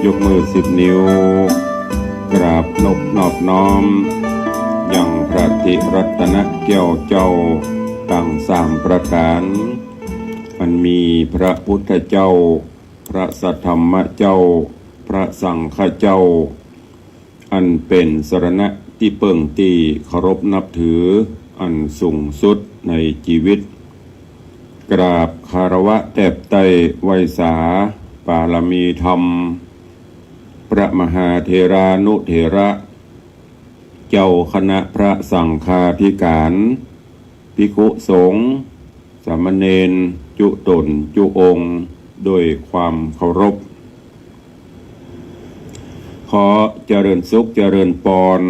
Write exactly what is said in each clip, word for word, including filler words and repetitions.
ยกมือสิบนิ้ว กราบนบนอบน้อม ยังพระติรัตนแก้วเจ้าตังสามประก๋าน อันมีพระพุทธเจ้า พระสัทธรรมเจ้า พระสังฆเจ้า อันเป๋นสรณะตี้เปิ้งตี้เคารพนับถืออันสูงสุดในจีวิต กราบคารวะแตบไต้ไหว้สาปารมีธรรม พระมหาเถรานุเถระ เจ้าคณะพระสังฆาธิการ ภิกขุสงฆ์ สามเณร จุ๊ต๋นจุ๊องค์ ด้วยความเคารพ ขอเจริญสุขเจริญปอน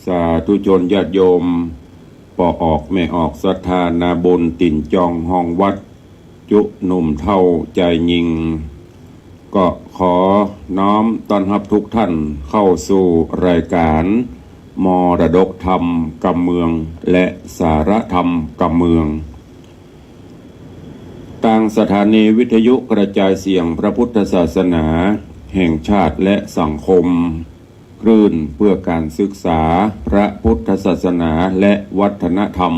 สาธุชนญาติโยม ป้อออกแม่ออกศรัทธานาบุญ ตี๋นจองฮองวัด จุ๊หนุ่มเฒ่าจายญิง ก็ขอน้อมต้อนฮับทุกท่านเข้าสู่รายการมรดกธรรมกำเมือง และสาระธรรมกำเมือง ตางสถานีวิทยุกระจายเสียงพระพุทธศาสนาแห่งชาติและสังคม คลื่นเพื่อการศึกษาพระพุทธศาสนาและวัฒนธรรม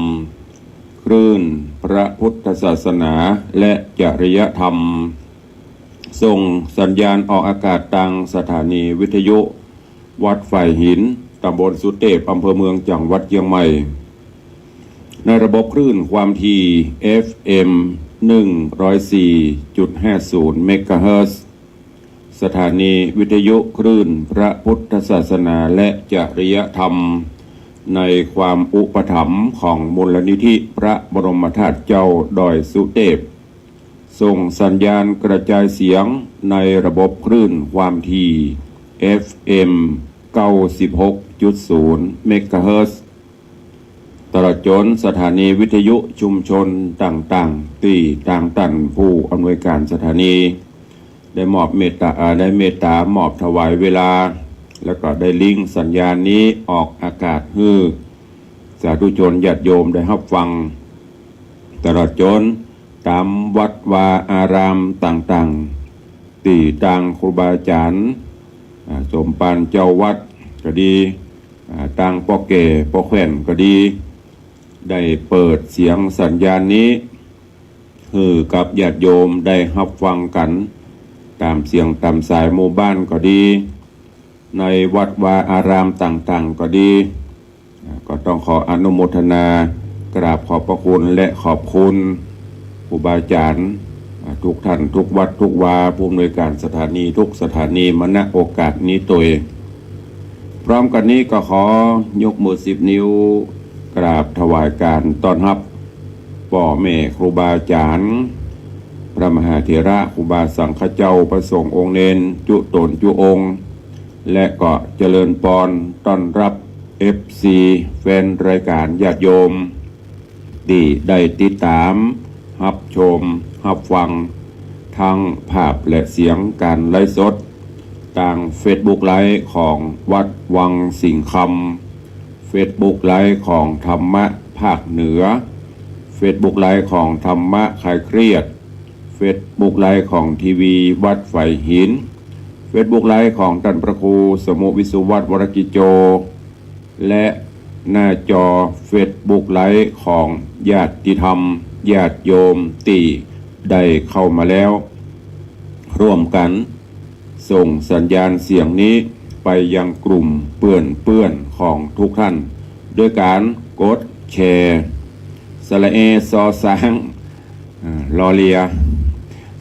คลื่นพระพุทธศาสนาและจริยธรรม ส่งสัญญาณออกอากาศตางสถานีวิทยุวัดฝายหิน ตำบลสุเตพ อำเภอเมือง จังหวัดเจียงใหม่ ในระบบคลื่นความถี่ เอฟเอ็ม หนึ่งร้อยสี่จุดห้าศูนย์ เมกะเฮิรตซ์ สถานีวิทยุคลื่นพระพุทธศาสนาและจริยธรรม ในความอุปถัมภ์ของมูลนิธิพระบรมธาตุเจ้าดอยสุเตพ ส่งสัญญาณกระจายเสียงในระบบคลื่นความถี่ เอฟเอ็ม เก้าสิบหกจุดศูนย์ เมกะเฮิรตซ์ ตลอดจ๋นสถานีวิทยุชุมชนต่างๆ ตี้ตางต้านผู้อำนวยการสถานี ได้มอบเมตตา อ่า ได้เมตตามอบถวายเวลา แล้วก็ได้ลิงก์สัญญาณนี้ออกอากาศหื้อสาธุชนญาติโยมได้ฮับฟัง ตลอดจ๋นต๋ามวัดวาอารามต่างๆ ตี้ตางครูบาอาจ๋ารย์ อ่า สมภารเจ้าวัดก็ดี อ่า ตางป้อแก่ป้อแคว่นก็ดี ได้เปิดเสียงสัญญาณนี้ หื้อกับญาติโยมได้ฮับฟังกั๋น ต๋ามเสียงต๋ามสายหมู่บ้านก็ดี ในวัดวาอารามต่างๆ ก็ดี อ่า ก็ต้องขออนุโมทนากราบขอบพระคุณและขอบคุณครูบาอาจ๋ารย์ อ่า ทุกท่านทุกวัดทุกวา ผู้อำนวยการสถานีทุกสถานีมา ณ โอกาสนี้ตวย พร้อมกั๋นนี้ก็ขอยกมือสิบนิ้ว กราบถวายการต้อนฮับป้อแม่ครูบาอาจ๋ารย์ พระมหาเถระ ครูบาสังฆเจ้า พระสงฆ์องค์เณร จุ๊ต๋นจุ๊องค์ และก็เจริญปอนต้อนฮับ เอฟซี แฟนรายการญาติโยม ตี้ได้ติดต๋ามฮับชมฮับฟัง ตึงภาพและเสียงก๋านไลฟ์สด ตางเฟซบุ๊กไลฟ์ของวัดวังสิงห์คำ เฟซบุ๊กไลฟ์ของธรรมะภาคเหนือ เฟซบุ๊กไลฟ์ของธรรมะคลายเครียด เฟซบุ๊กไลฟ์ของทีวีวัดฝายหิน เฟซบุ๊กไลฟ์ของต้านพระครูสมุห์ วิศวัฒน์ วรกิจโจ และหน้าจอเฟซบุ๊กไลฟ์ของญาติธรรมญาติโยมตี้ได้เข้ามาแล้ว ร่วมกั๋นส่งสัญญาณเสียงนี้ไปยังกลุ่มเปื้อนๆ ของทุกท่าน ด้วยก๋านกดแชร์ สระเอ ซอช้าง อ่า รอเรือ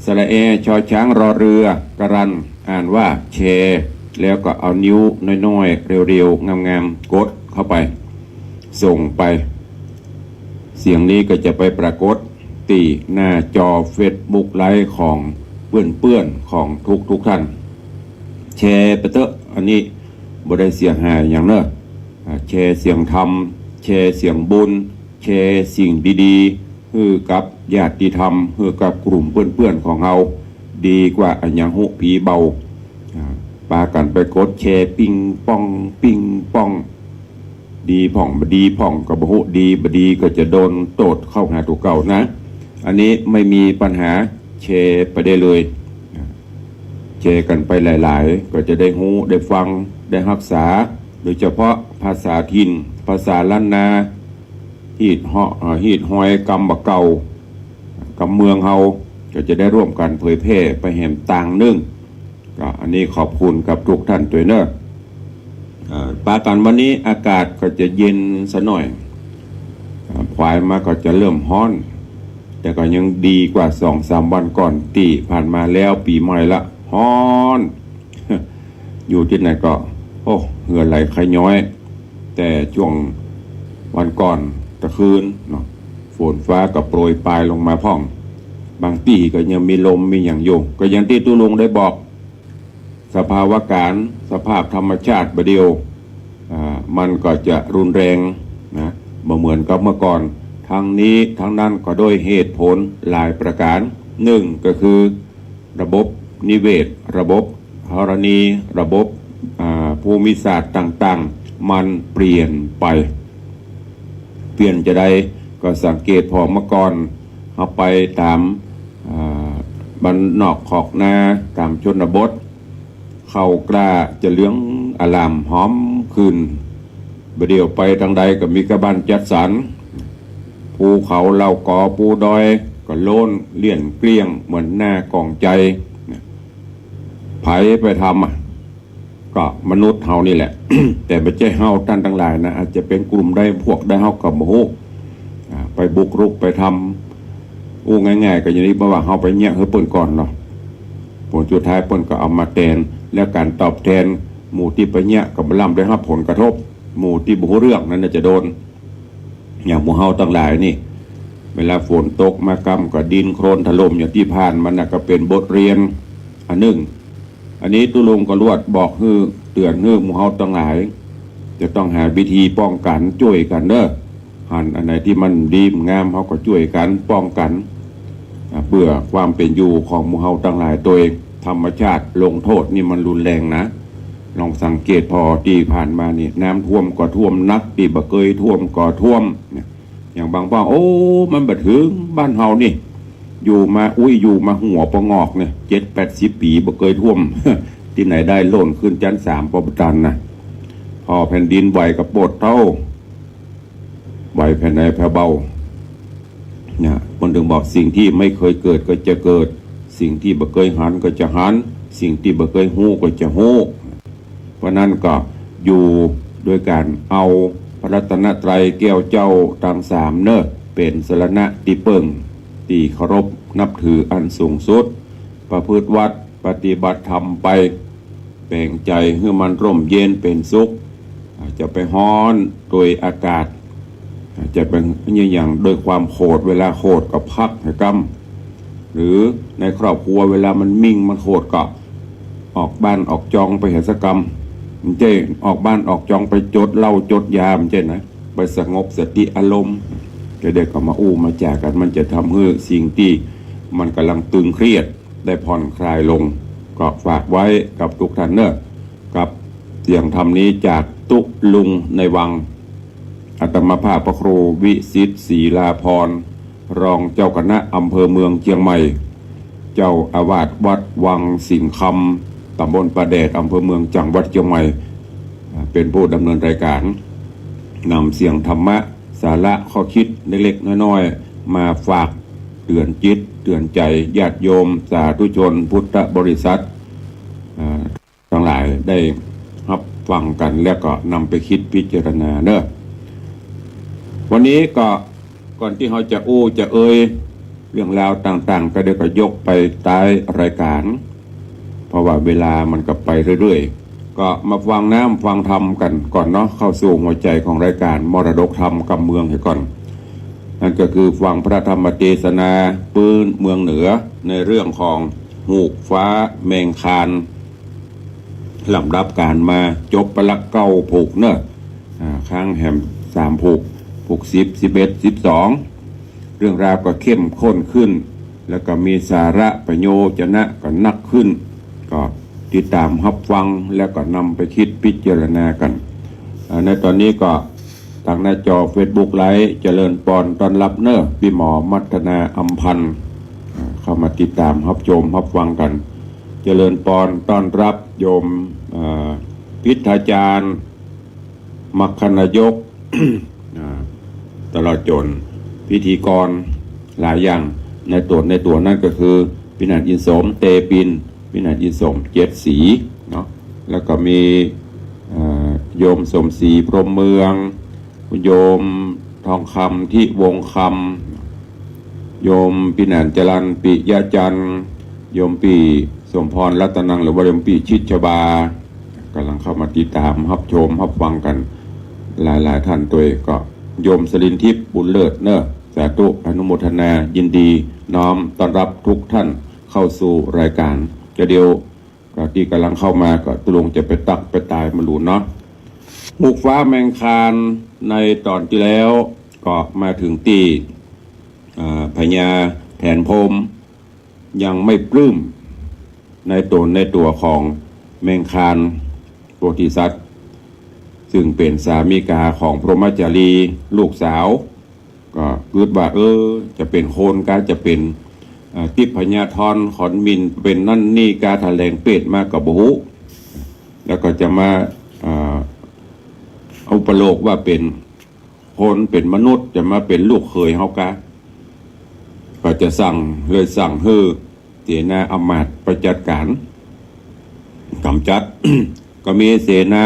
สระเอ ชอช้าง รอเรือ กรัน อ่านว่าแชร์ แล้วก็เอานิ้วน้อยๆ เรียวๆ งามๆ กดเข้าไป ส่งไป เสียงนี้ก็จะไปปรากฏตี้หน้าจอเฟซบุ๊กไลฟ์ของเปื้อนๆ ของทุกๆ ท่าน แชร์ไปเต๊อะ อันนี้บ่ได้เสียหายหยังเนาะ อ่า แชร์เสียงธรรม แชร์เสียงบุญ แชร์สิ่งดีๆ หื้อกับญาติธรรม หื้อกับกลุ่มเปื้อนๆ ของเฮา ดีกว่าอะหยังฮู้ผีเบา อ่า ปากั๋นไปกดแชร์ปิงป้อง ปิงป้อง ดีพ่องบ่ดีพ่องก็บ่ฮู้ ดีบ่ดีก็จะโดนโต้ษเข้าหาตั๋วเก่านะ อันนี้ไม่มีปัญหา แชร์ไปได้เลย แช แชร์กั๋นไปหลายๆ ก็จะได้ฮู้ ได้ฟัง ได้ฮักษา โดยเฉพาะภาษาถิ่น ภาษาล้านนา ฮีดฮอ อ่า ฮีดฮอยกำบ่าเก่า กำเมืองเฮา ก็จะได้ร่วมกั๋นเผยแพร่ไปแหมตางนึ่ง ก็อันนี้ขอบคุณกับทุกท่านตวยเน่อ อ่า ปากั๋นวันนี้อากาศก็จะเย็นสะหน่อย อ่า ผายมาก็จะเริ่มฮ้อน แต่ก็ยังดีกว่าสองสามวันก่อนตี้ผ่านมาแล้ว ปี๋ใหม่ละ ฮ้อน อยู่ตี้ไหนก็ โอ้ เหื่อไหลไขย้อย แต่ช่วงวันก่อนตะคืนเนาะ ฝนฟ้าก็โปรยปรายลงมาพ่อง บางตี้ก็ยังมีลมมีหยังอยู่ ก็อย่างตี้ตุ๊ลุงได้บอก สภาวะก๋าร สภาพธรรมชาติบ่าเดี่ยว อ่า มันก็จะรุนแรงนะ บ่เหมือนกับเมื่อก่อน ทั้งนี้ทั้งนั้นก็ด้วยเหตุผลหลายประก๋าร นึ่งก็คือ ระบบนิเวศ ระบบธรณี ระบบ อ่า ภูมิศาสตร์ต่างๆ มันเปลี่ยนไป เปลี่ยนจาใด ก็สังเกตผ่อเมื่อก่อน เฮาไปต๋าม อ่า บ้านนอกคอกนา ต๋ามชนบท ข้าวกล้าจะเหลืองอร่ามหอมขึ้น บ่าเดี่ยวไปตางใดก็มีก้าบ้านจัดสรร ภูเขาเหล่ากอภูดอยก็โล้นเลี่ยนเกลี้ยงเหมือนหน้ากองไจ ใผไปทำอะ ก็มนุษย์เฮานี่แหละ แต่บ่ใจ้เฮาต้านตังหลายนะ อาจจะเป๋นกลุ่มใดพวกใดเฮาก็บ่ฮู้ อ่า ไปบุกรุกไปทำ อู้ง่ายๆ ก็อย่างนี้ เพราะว่าเฮาไปเยียะหื้อเปิ้นก่อนเนาะ ผลสุดท้ายเปิ้นก็เอามาแตน แล้วก๋านตอบแตน หมู่ตี้ไปเยียะก็บ่ล้ำได้ฮับผลกระทบ หมู่ตี้บ่ฮู้เรื่องนั้นน่ะจะโดน อย่างหมู่เฮาตังหลายนี่ เวลาฝนตกมาก้ำก็ดินโคลนถล่มอย่างตี้ผ่านมาน่ะ ก็เป๋นบทเรียนอันนึ่ง อันนี้ตุ๊ลุงก็ลวดบอกหื้อ เตื๋อนหื้อหมู่เฮาตังหลาย จะต้องหาวิธีป้องกั๋นจ้วยกั๋นเน่อ หันอันไหนตี้มันดีมันงาม เฮาก็จ้วยกั๋นป้องกั๋น อ่า เปื้อความเป๋นอยู่ของหมู่เฮาตังหลายตวย ธรรมชาติลงโต้ษนี่มันรุนแรงนะ ลองสังเกตผ่อตี้ผ่านมานี่ น้ำท่วมก็ท่วมหนัก ตี้บ่เกยท่วมก็ท่วมเนี่ย อย่างบางบ้าน โอ้ มันบ่เถิงบ้านเฮานี่ อยู่มา อุ๊ย อยู่มาหัวปะงอกเนี่ย เจ็ดแปดสิบปี๋บ่เกยท่วม ตี้ไหนได้โล้นขึ้นจั๊นสามปอบ่ตันนะ ผ่อแผ่นดินไหวก็โปดเต้า ไหวแผ่นใดแผ่นเบา เนี่ย เปิ้นถึงบอกสิ่งที่ไม่เคยเกิดก็จะเกิด สิ่งที่บ่เกยหันก็จะหัน สิ่งที่บ่เกยฮู้ก็จะฮู้ เพราะนั้นก็อยู่โดยก๋านเอาพระรัตนตรัยแก้วเจ้าตังสามเน่อ เป๋นสรณะตี้เปิ้ง ตี้เคารพนับถืออันสูงสุด ประพฤติวัตรปฏิบัติธรรมไป แป๋งใจ๋หื้อมันร่มเย็นเป๋นสุข อ่า จะไปฮ้อนโดยอากาศ อ่า จะเป๋นอย่างโดยความโขด เวลาโขดก็พักหื้อกำ หรือในครอบครัวเวลามันมิ่งมันโขดก็ออกบ้านออกจองไปหื้อสักกำ บ่ใจ้ออกบ้านออกจองไปจดเหล้าจดยา บ่ใจ้นะ ไปสงบสติอารมณ์ จะได้ก็มาอู้มาจ๋ากั๋น มันจะทำหื้อสิ่งตี้มันก่ำลังตึงเครียดได้ผ่อนคลายลง ก็ฝากไว้กับทุกท่านเน่อ กับเสียงธรรมนี้จากตุ๊ลุงในวัง อาตมาภาพพระครูวิสิทธิ์ ศรีลาภรณ์ รองเจ้าคณะอำเภอเมืองเจียงใหม่ เจ้าอาวาสวัดวังสิงห์คำ ตำบลป่าแดด อำเภอเมือง จังหวัดเจียงใหม่ อ่า เป๋นผู้ดำเนินรายก๋าน นำเสียงธรรมะ สาระข้อคิดเล็กๆ น้อยๆ มาฝากเตื๋อนจิตเตื๋อนใจ๋ญาติโยมสาธุชนพุทธบริษัท อ่า ตังหลายได้ฮับฟังกั๋น แล้วก็นำไปคิดพิจารณาเน่อ วันนี้ก็ก่อนตี้เฮาจะอู้จะเอ่ยเรื่องราวต่างๆ ก็เดี๋ยวก็ยกไปต๊ายรายก๋าน เพราะว่าเวลามันก็ไปเรื่อยๆ ก็มาฟังน้ำฟังธรรมกั๋นก่อนเนาะ เข้าสู่หัวใจ๋ของรายก๋านมรดกธรรมกำเมืองเหียก่อน นั่นก็คือฟังพระธรรมเตสนาปื๊นเมืองเหนือ ในเรื่องของฮูกฟ้าแมงคาน ลำดับก๋านมาจบไปละเก้าผูกเน่อ อ่า ค้างแหมสามผูก ผูกสิบ สิบเอ็ด สิบสอง เรื่องราวก็เข้มข้นขึ้น แล้วก็มีสาระประโยชน์จะนะก็นักขึ้น ก็ติดต๋ามฮับฟัง แล้วก็นำไปคิดพิจารณากั๋น อ่า ในต๋อนนี้ก็ตางหน้าจอเฟซบุ๊กไลฟ์ เจริญปอนต้อนฮับเน่อ ปี้หมอมัทนาอำพันธ์ อ่า เข้ามาติดต๋ามฮับชมฮับฟังกั๋น เจริญปอนต้อนฮับโยม เอ่อ พิทยาจารย์ มัคคนายก อ่า ตลอดจ๋นพิธีกรหลายอย่าง ในตั๋ว ในตั๋วนั้นก็คือ พินานอินสม เตปิน พินานอินสม เจ็ดสี เนาะ แล้วก็มี เอ่อ โยมสมศรี พรหมเมือง โยมทองคำ ทิวงศ์คำ โยมปี้หนานจรัญ ปิยะจันทร์ โยมปี้สมพร รัตนัง หรือว่าโยมปี้ชิดชบา ก่ำลังเข้ามาติดต๋าม ฮับชม ฮับฟังกั๋น หลายๆ ท่านตวย ก็โยมสลินทิพย์ บุญเลิศเนอะ สาธุ อนุโมทนา ยินดี น้อมต้อนฮับทุกท่านเข้าสู่รายก๋าน ก็เดี๋ยว ก็ตี้ก่ำลังเข้ามาก็ตกลงจะไปตักไปตายบ่ฮู้เนาะ ฮูกฟ้าแมงคาน ในต๋อนตี้แล้วก็มาเถิงตี้ อ่า พญาแถนพรหมยังไม่ปลื้มในต๋นในตั๋วของแมงคานโพธิสัตว์ ซึ่งเป๋นสามิกาของพรหมจารีลูกสาว ก็กึ๊ดว่า เออ จะเป๋นคนกา จะเป๋น อ่า ทิพยธร ขอนหมิ่น เป๋นนั่นนี่กา แถลงเปรตมาก็บ่ฮู้ แล้วก็จะมา อ่า อุปโลกว่าเป๋นคน เป๋นมนุษย์ จะมาเป๋นลูกเขยเฮากา ก็จะสั่ง เลยสั่งหื้อเสนาอำมาตย์ไปจัดก๋านก๋ำจัด ก็มีเสนา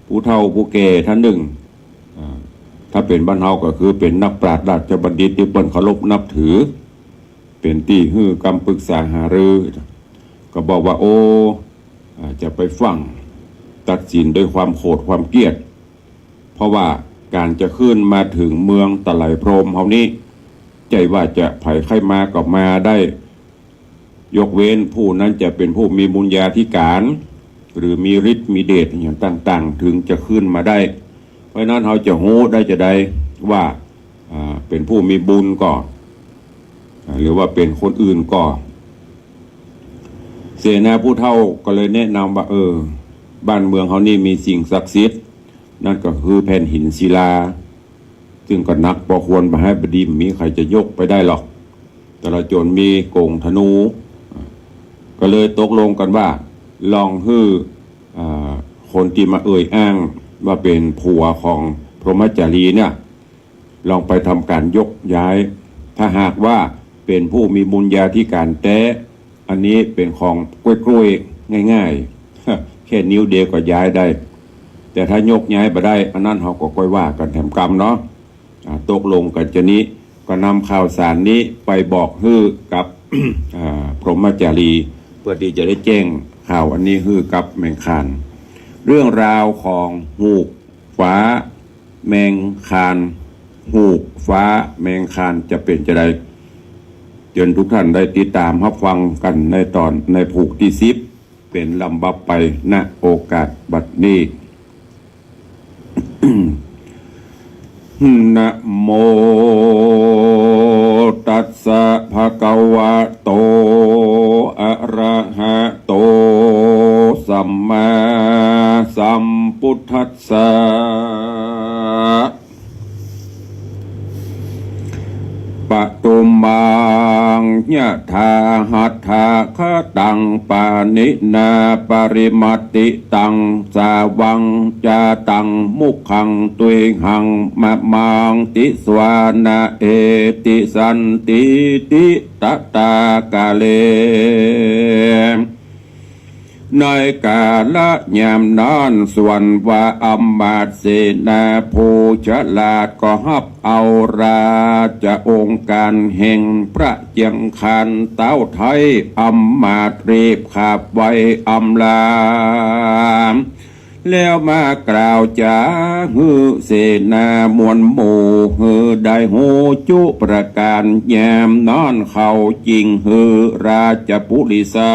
ผู้เฒ่าผู้แก่ท่านนึ่ง อ่า ถ้าเป๋นบ้านเฮาก็คือเป๋นนักปราชญ์ราชบัณฑิตตี้เปิ้นเคารพนับถือ เป๋นตี้หื้อคำปรึกษาหารือ ก็บอกว่า โอ้ อ่า จะไปฟั่งตัดสินด้วยความโขดความเกลียด เพราะว่าก๋านจะขึ้นมาเถิงเมืองตะไลพรหมเฮานี้ ใจ้ว่าจะใผใค่มาก็มาได้ ยกเว้นผู้นั้นจะเป๋นผู้มีบุญญาธิก๋าน หรือมีฤทธิ์มีเดชอย่างต่างๆ เถิงจะขึ้นมาได้ เพราะฉะนั้นเฮาจะฮู้ได้จาใดว่า อ่า เป๋นผู้มีบุญก่อ อ่า หรือว่าเป๋นคนอื่นก่อ เสนาผู้เฒ่าก็เลยแนะนำว่า เออ บ้านเมืองเฮานี่มีสิ่งศักดิ์สิทธิ์ นั่นก็คือแผ่นหินศิลา ซึ่งก็หนักปอควร บ่าไห้บ่ดี บ่มีใผจะยกไปได้หรอก แต่ละจ๋นมีก๋งธนู ก็เลยตกลงกั๋นว่า ลองหื้อ อ่า คนตี้มาเอ่ยอ้างว่าเป๋นผัวของพรหมจารีเนี่ย ลองไปทำก๋านยกย้าย ถ้าหากว่าเป๋นผู้มีบุญญาธิก๋านแต๊ อันนี้เป๋นของกล้วยๆ ง่ายๆ แค่นิ้วเดียวก็ย้ายได้ แต่ถ้ายกย้ายบ่ได้ อันนั้นเฮาก็ก้อยว่ากั๋นแถมกำเนาะ อ่า ตกลงกั๋นจานี้ ก็นำข่าวสารนี้ไปบอกหื้อกับ อ่า พรหมจารี เพื่อตี้จะได้แจ้งข่าวอันนี้หื้อกับแมงคาน เรื่องราวของฮูกฟ้าแมงคาน ฮูกฟ้าแมงคานจะเป๋นจาใด เจิญทุกท่านได้ติดต๋ามฮับฟังกั๋นในต๋อน ในผูกตี้สิบ เป๋นลำดับไป ณ โอกาสบัดนี้ นะโมตัสสะ ภะคะวะโต อะระหะโต สัมมาสัมพุทธัสสะ ปะทุมมัง ยะถาหัตถะคะตัง ปาณินา ปะริมัตติตัง สาวัง จะตัง มุขัง ตุยหัง มะมัง ติสวานะ เอติ สันติติ ตะตา กาเล ในกาละยามนั้น ส่วนว่าอำมาตย์เสนาผู้ฉลาดก็ฮับเอาราชองค์ก๋านแห่งพระเจียงคานเต๊าไท้ อำมาตย์รีบขับไวอำลา แล้วมากล่าวจ๋าหื้อเสนามวลหมู่ หื้อได้ฮู้จุประก๋าน ยามนั้นเข้าจิ่งหื้อราชปุริสา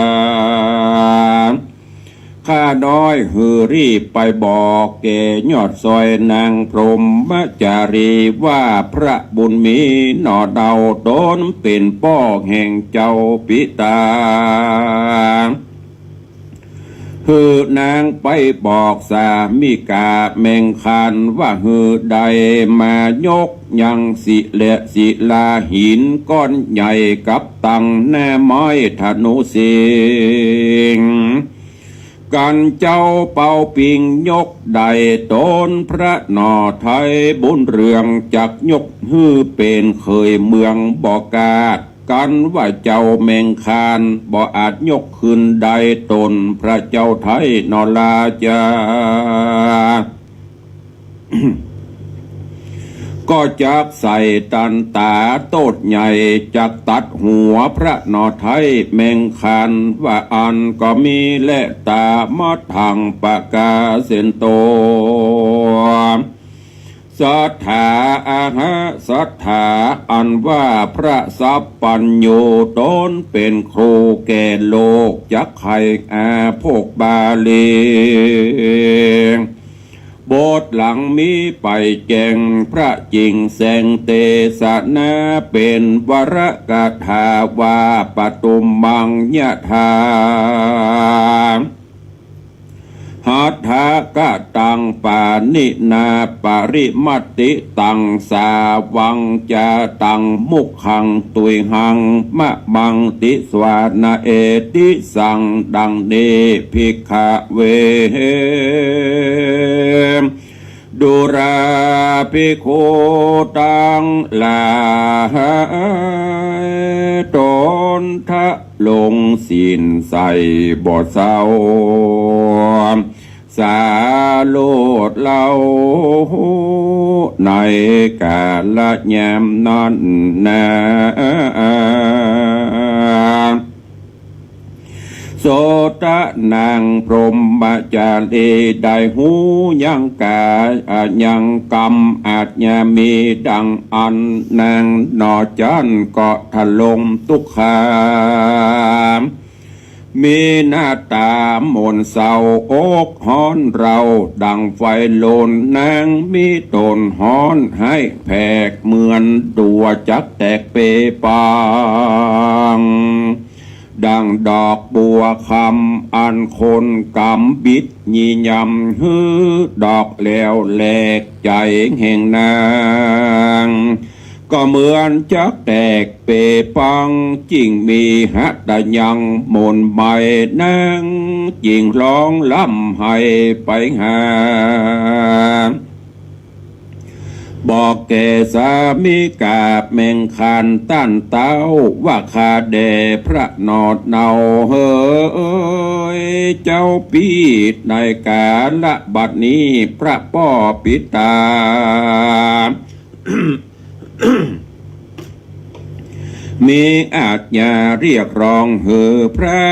ข้าน้อยหื้อรีบไปบอกแก่ยอดซอยนางพรหมจารีว่า พระบุญมีหน่อเดาต๋นเป๋นป้อแห่งเจ้าปิตา หื้อนางไปบอกสามิกาแมงคานว่า หื้อได้มายกยังศิละ ศิลาหินก้อนใหญ่กับตังหน้าไม้ธนุสิง กันเจ้าเปาปิงยกได้ต๋นพระหน่อไทย บุญเรืองจักยกหื้อเป๋นเขยเมืองบ่กล้า กันว่าเจ้าแมงคานบ่อาจยกขึ้นได้ต๋นพระเจ้าไทยหน่อลาจา ก็จักใส่ตันต๋าโต้ษใหญ่ จักตัดหัวพระหน่อไทยแมงคาน ว่าอั้นก็มีแล ตามาทังปะกาเสนโต สัตถา อะหะสัตถา อันว่าพระสัพพัญญูต๋นเป๋นครูแก่โลก จักใค่อาโภคบาลี บทหลังมีไปแจ้งพระจิ่งแสงเตสนา เป๋นวรกถาว่า ปทุมมังยถา หัตถกตังปาณินา ปริมัตติตังสาวัง จาตังมุขัง ตุยหัง มะมัง ติสวานะ เอติสัง ดังนี้ ภิกขเว ดูราภิกขุตังหลาย ต๋นทะลงศีลใส่บ่เซา สาโลดเล่า ในกาละยามนั้นนา โสตะนังพรหมจารี ได้ฮู้ยังกา อะ ยังกำอาจจะมีดังอั้น นางหน่อจั้นก็ทะลงทุกขา มีหน้าต๋าหม่นเศร้า อกฮ้อนเร่าดังไฟลน นางมีต๋นฮ้อนไห้แผก เหมือนตั๋วจักแตกเป๋ปัง ดังดอกบัวคำ อันคนกำบิดยี่ยำ หื้อดอกแล้วแหลก ใจ๋แห่งนาง ก็เหมือนจักแตกเป๋ปัง จิ่งมีหะตะยังหม่นไหม้ นางจิ่งฮ้องร่ำไห้ไปหา บอกแก่สามิกาแมงคานต้านเต้า ว่าข้าแด่พระหน่อเนาเหย เจ้าปี้ ในกาละบัดนี้ พระป้อปิดต๋า มีอาจจะเรียกร้องหื้อพระ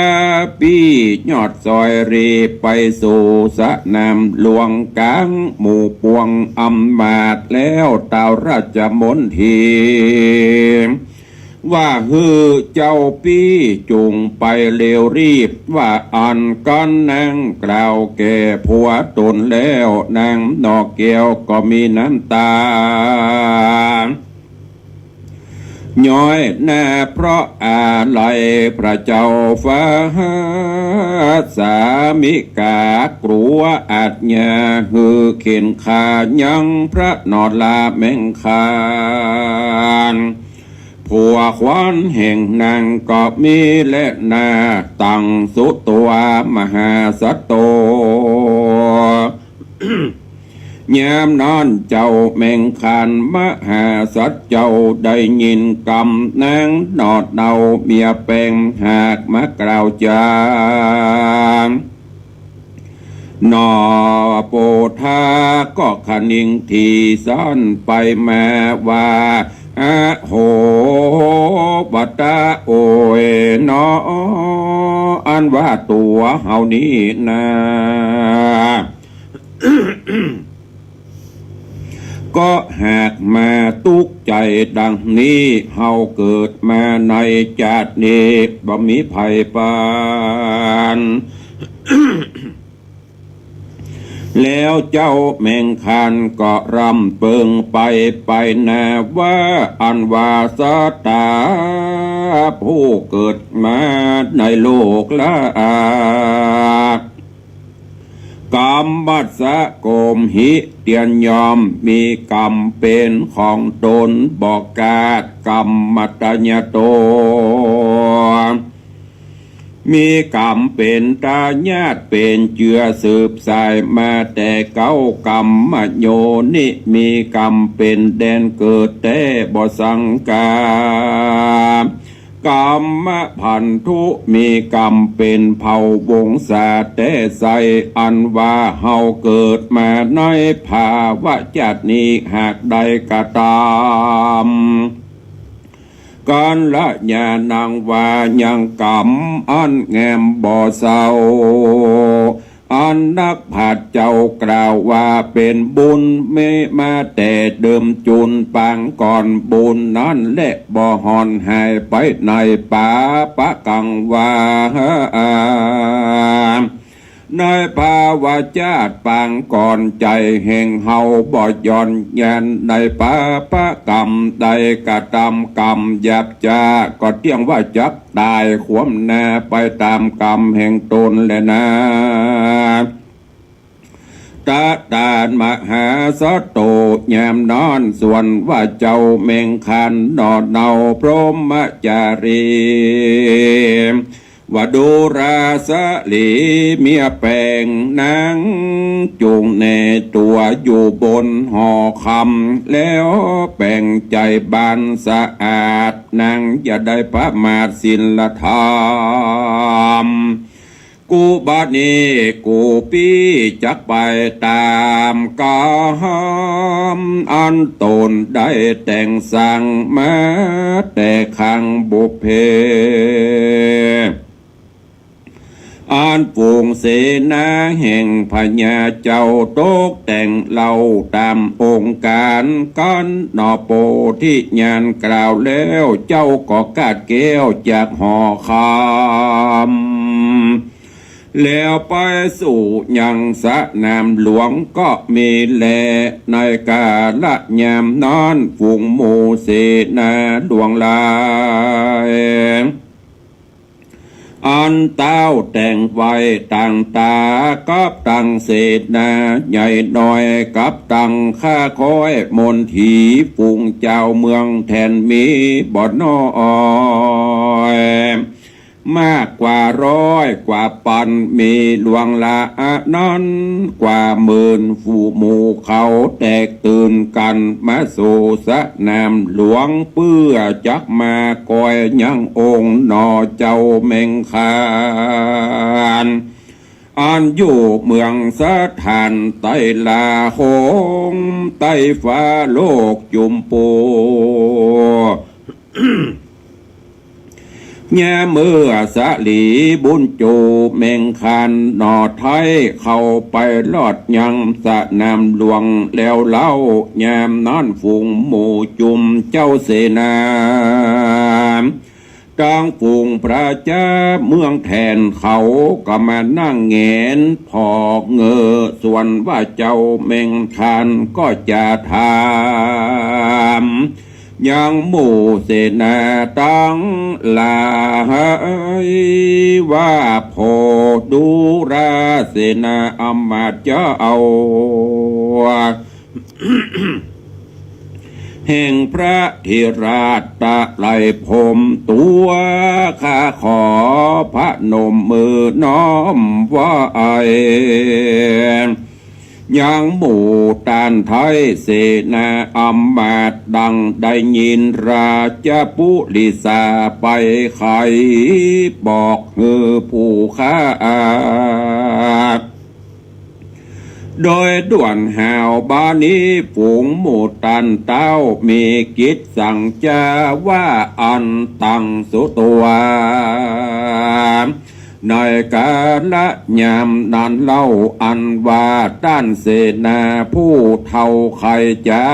ปี้ยอดซอยรีบไปสู่สนามหลวงก๋างหมู่ปวงอำมาตย์แล้วเต้าราชมนตรี ว่าหื้อเจ้าปี้จุ่งไปเร็วรีบ ว่าอั้นกั๋นนางกล่าวแก่ผัวต๋นแล้ว นางหน่อแก้วก็มีน้ำต๋า ย้อยหน้าเพราะอาลัยพระเจ้าฟ้า สามิกากลัวอาจจะหื้อเข็ญฆ่ายังพระหน่อลาแมงคาน ผัวขวัญแห่งนางก็มีแลนา ตังสุตวามหาสัตโต ยามนั้นเจ้าแมงคานมหาสัตว์เจ้าได้ยินกำนางหน่อเนาเมียแปงหากมากล่าวจา หน่อโปธาก็คะนิงทีสันไปมาว่า อะโห บะตะโอยเนาะ อันว่าตั๋วเฮานี้นา ก็หากมาตุ๊กข์ใจ๋ดังนี้ เฮาเกิดมาในจาตินี้บ่มีไผปาน แล้วเจ้าแมงคานก็ร่ำเปิงไป ไปนาว่า อันว่าสัตตาผู้เกิดมาในโลกละอา กัมมัสสะโกมหิ เตียนยอม มีกรรมเป๋นของต๋น บ่ขาดกัมมัตตญาโต มีกรรมเป๋นตายาติ เป๋นเจื้อสืบสายมาแต่เก๊า กัมมโยนิ มีกรรมเป๋นแดนเกิดแต๊บ่สังกา กัมมพันธุ มีกรรมเป๋นเผ่าวงศาแต๊ใส อันว่าเฮาเกิดมาในภาวะจาตินี้ หากได้กระตำ กัลยาณังวา ยังกรรมอันงามบ่เศร้า อันนักปราชญ์เจ้ากล่าวว่าเป๋นบุญ มีมาแต่เดิมจูนปางก่อน บุญนั้นแลบ่ห่อนหายไปในปาปะกังวา ในภาวะจาติปางก่อน ใจ๋แห่งเฮาบ่หย่อนหย่านในปาปะกรรม ได้กระตำกรรมหยาบจ๊า ก็เตี้ยงว่าจักต๋ายคว่ำหน้าไปต๋ามกรรมแห่งต๋นแลนา ตะตานมหาสัตโต ยามนั้นส่วนว่าเจ้าแมงคานหน่อเนา พรหมจารี วดูราสลี เมียแป๋งนางจุ่งแหน่ตั๋วอยู่บนหอคำ แล้วแป๋งใจ๋บานสะอาด นางอย่าได้ประมาทศีลธรรม กู้บัดนี้กู้ปี้จักไปต๋ามกรรม อันต๋นได้แต่งสร้างมาแต่ครั้งบุพเพ อันฝูงเสนาแห่งพญาเจ้าตกแต่งเล่าต๋ามองค์ก๋านกั๋นหน่อ โพธิญาณกล่าวแล้ว เจ้าก็คาดแก้วจากหอคำ แล้วไปสู่ยังสนามหลวงก็มีแล ในกาละยามนั้นฝูงหมู่เสนาหลวงหลาย อันเต้าแต่งไว้ต่างต๋ากับต่างเสนา ใหญ่น้อยกับต่างข้าค้อยมนตรี ฝูงจาวเมืองแถนมีบ่น้อย มากกว่าร้อยกว่าปัน มีหลวงละอันนั้นกว่าหมื่น ฝูงหมู่เขาแตกตื่นกั๋นมาสู่สนามหลวง เปื้อจักมากอยยังองค์หน่อเจ้าแมงคาน อันอยู่เมืองสถานใต้ลาโขง ใต้ฟ้าโลกจุมปู ยามเมื่อสลีบุญจูแมงคานหน่อไท้เข้าไปรอดยังสนามหลวงแล้วเล่า ยามนั้นฝูงหมู่จุมเจ้าเสนา ตังฝูงประจาเมืองแถนเขาก็มานั่งแหงนผ่อเงอ ส่วนว่าเจ้าแมงคานก็จะถาม ยังหมู่เสนาตังหลายว่า โพดูราเสนาอำมาตย์เจ้า แห่งพระเถราชตะไลพรหมตัว ข้าขอพนมมือน้อมไหว้ ยังหมู่ต้านไท้เสนาอำมาตย์ ดังได้ยินราชปุริสาไปไขบอกหื้อผู้ข้า โดยด่วนหาว บาดนี้ฝูงหมู่ต้านเต้ามีกิจสั่งจาว่า อันตังสุตวา ในกาละยามนั้นเล่า อันว่าต้านเสนาผู้เฒ่าไขจา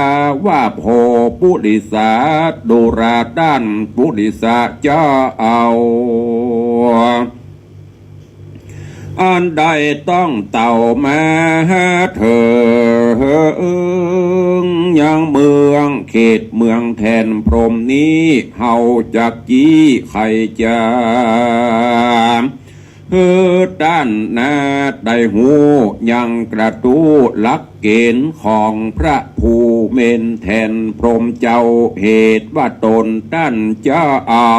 ว่า โพปุริสาดูราต้านปุริสะเจ้า อันได้ต้องเต้ามาเถิงยังเมืองเขตเมืองแถนพรหมนี้ เฮาจักจี้ไขจา หื้อต้านนาได้ฮู้ยังกระตู้หลักเก๋ณฑ์ของพระผู้เม็นแทนพรหมเจ้า เหตุว่าตนต้านจะเอา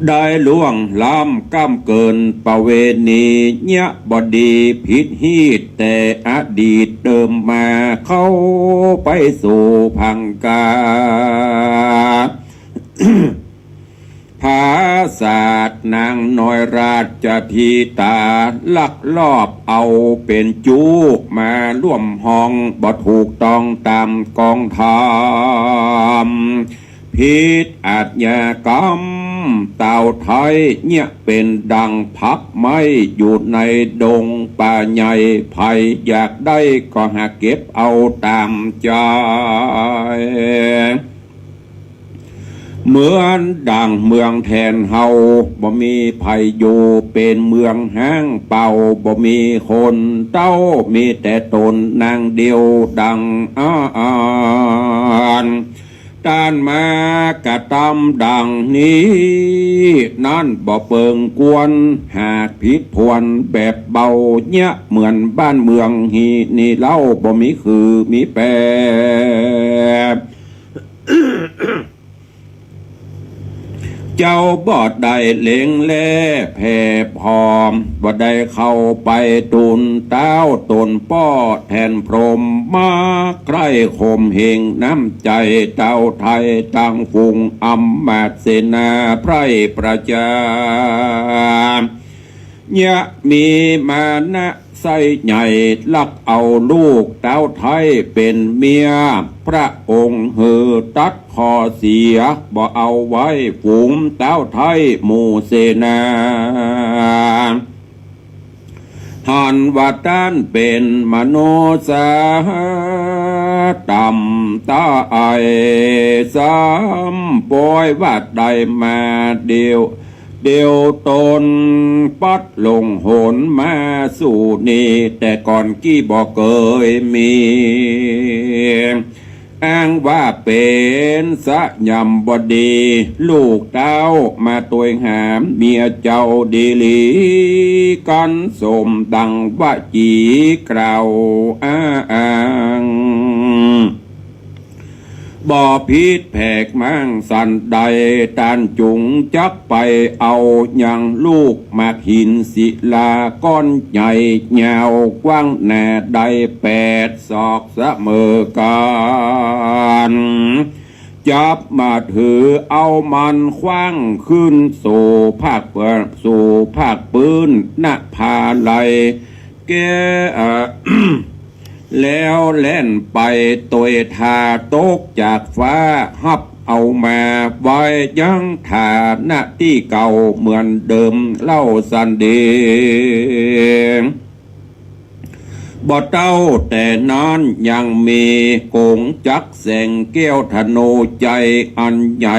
ได้ล่วงล้ำก้ำเกินประเวณี เยียะบ่ดีผิดฮีตแต่อดีตเดิมมา เข้าไปสู่พังกา ผาสาทนางน้อยราชธิดา ลักลอบเอาเป๋นจู๊มาร่วมห้อง บ่ถูกต้องต๋ามกองธรรม ผิดอาชญากรรม ต้าวไท้เยียะเป๋นดังผักไม้อยู่ในดงป่าใหญ่ ใผอยากได้ก็หาเก็บเอาต๋ามใจ๋ เหมือนดั่งเมืองแทนเฮา บ่มีใผอยู่ เป๋นเมืองฮ้างเปล่า บ่มีคนเต้า มีแต่ต๋นนางเดียวดั่งอั้น ต้านมากระตำดั่งนี้ นั้นบ่เปิงควร หากผิดผวนแบบเบา เยียะเหมือนบ้านเมืองฮีนี้เล่า บ่มีคือมีแปร เจ้าบ่ได้เล็งแลแผ่ผอม บ่ได้เข้าไปตูลต้าวต๋นป้อแทนพรหมมาใคร่ข่มเหงน้ำใจ๋ต้าวไท้ตังฝูงอำมาตย์เสนาไพร่ประชา เยียะมีมานะไส้ใหญ่ ลักเอาลูกต้าวไท้เป๋นเมีย พระองค์หื้อตัดข้อเสีย บ่เอาไว้ฝูงต้าวไท้หมู่เสนา หันว่าต้านเป๋นมนุษย์ต่ำต้อย ซ้ำปอยว่าได้มาเดียว เดียวต๋นปัดหลงหนมาสู่นี้ แต่ก่อนกี้บ่เกยมี อ้างว่าเป๋นสยามบดี ลูกต้าวมาตวยหาเมียเจ้าดีหลี กันสมดังวจีกล่าวอ้าง บ่ผิดแผกม้างสันใด ต้านจุงจักไปเอายังลูกหมากหินศิลาก้อนใหญ่ ยาวกว้างหนาได้แปดศอกเสมอกั๋น จับมาถือเอามันขว้างขึ้นสู่ภาคเปื้อน สู่ภาคปื๊น ณ ผาลัย แก้ แล้วแล่นไปตวยท่าตกจากฟ้า ฮับเอามาไว้ยังฐานะตี้เก่าเหมือนเดิมเล่าสันดี บ่เต้าแต่นั้นยังมีก๋งจักรแสงแก้วธนูชัยอันใหญ่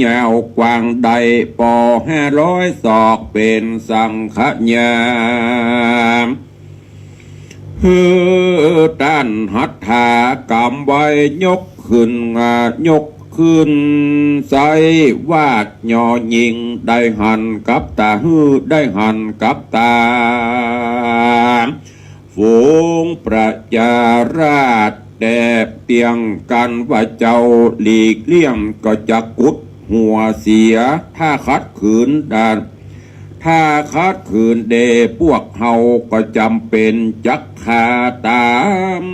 ยาวกว้างได้ปอห้าร้อยศอกเป๋นสังขยา หื้อต้านหัตถากำไว้ยกขึ้น อ่า ยกขึ้นใส่วาดยอยิ่ง ได้หันกับต๋า หื้อได้หันกับต๋า ฝูงประชาราษฎร์แต่เปรียงกั๋นว่าเจ้าหลีกเลี่ยงก็จะกุดหัวเสีย ถ้าขัดขืนดาน ถ้าขัดขืนแด่พวกเฮาก็จ๋ำเป๋นจักฆ่าต๋าม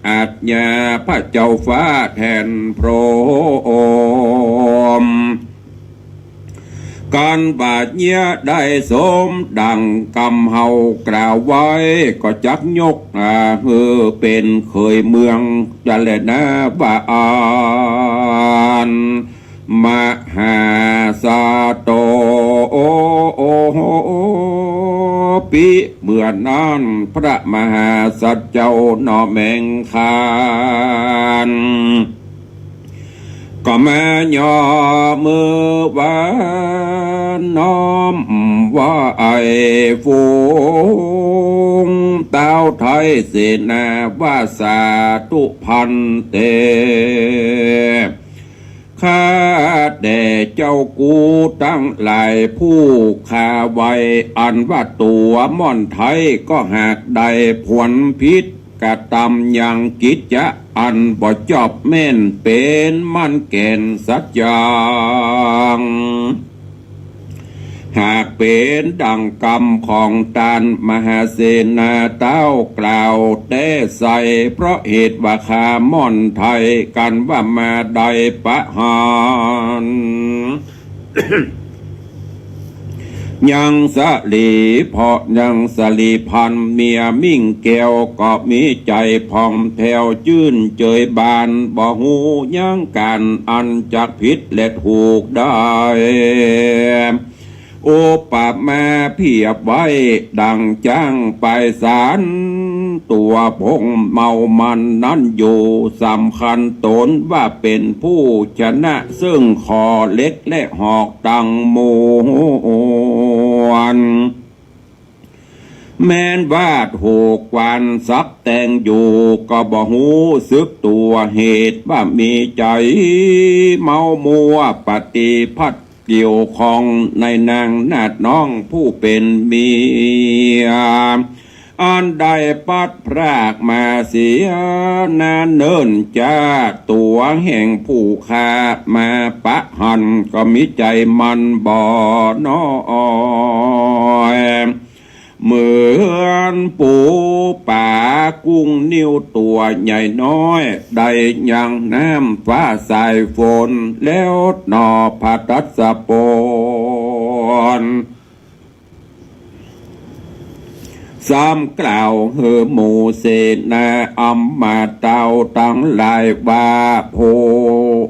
อาชญาพระเจ้าฟ้าแทนพรหม กั๋นว่าเยียะได้สมดังกำเฮากล่าวไว้ ก็จักยก อ่า หื้อเป๋นเขยเมืองจะแลนาว่าอันมหาสโตปิ เมื่อนั้นพระมหาสัตว์เจ้าหน่อแมงคาน ก็มายอมือวานน้อมไหว้ฝูงต้าวไท้เสนาว่า สาธุภันเต ข้าแต่เจ้ากู้ตังหลายผู้ข้าไหว้ อันว่าตั๋วม่อนไทยก็หากได้ผลผิดกระตำยังกิจจะอันบ่จอบแม่น เป๋นมันแก่นสัจจัง หากเป๋นดั่งกำของต้านมหาเสนาเต้ากล่าวแต๊ใส่ เพราะเหตุว่าข้าม่อนไทยกันว่ามาได้ปะหัน ยังสลี เพราะยังสลีพันเมียมิ่งแก้วก็มีใจ๋ผ่องแผ้วจื้นเจยบาน บ่ฮู้ยังก๋านอันจักผิดและถูกได้ อุปมาเปรียบไว้ดั่งจ๊างไปสานตั๋วผงเมามันนั้นอยู่ สำคัญตนว่าเป๋นผู้ชนะเซิ่งขอเล็กและหอกตังมวล แม้นว่าถูกกวานสับแตงอยู่ ก็บ่ฮู้สึกตั๋ว เหตุว่ามีใจ๋เมามัวปฏิพัทธ์เกี่ยวข้องในนางนาฏน้องผู้เป๋นเมีย อันได้ปัดพรากมาเสียนานเนิ่นจากตั๋วแห่งผู้ข้ามาปะหัน ก็มีใจ๋มันบ่น้อย เหมือนปูป๋ากุ้งนิ้วตั๋วใหญ่น้อย ได้ยังน้ำฟ้าสายฝน แล้วหนอผะตัสสะปน ซ้ำกล่าวหื้อหมู่เสนาอำมาตย์เต้าตังหลายว่า โพ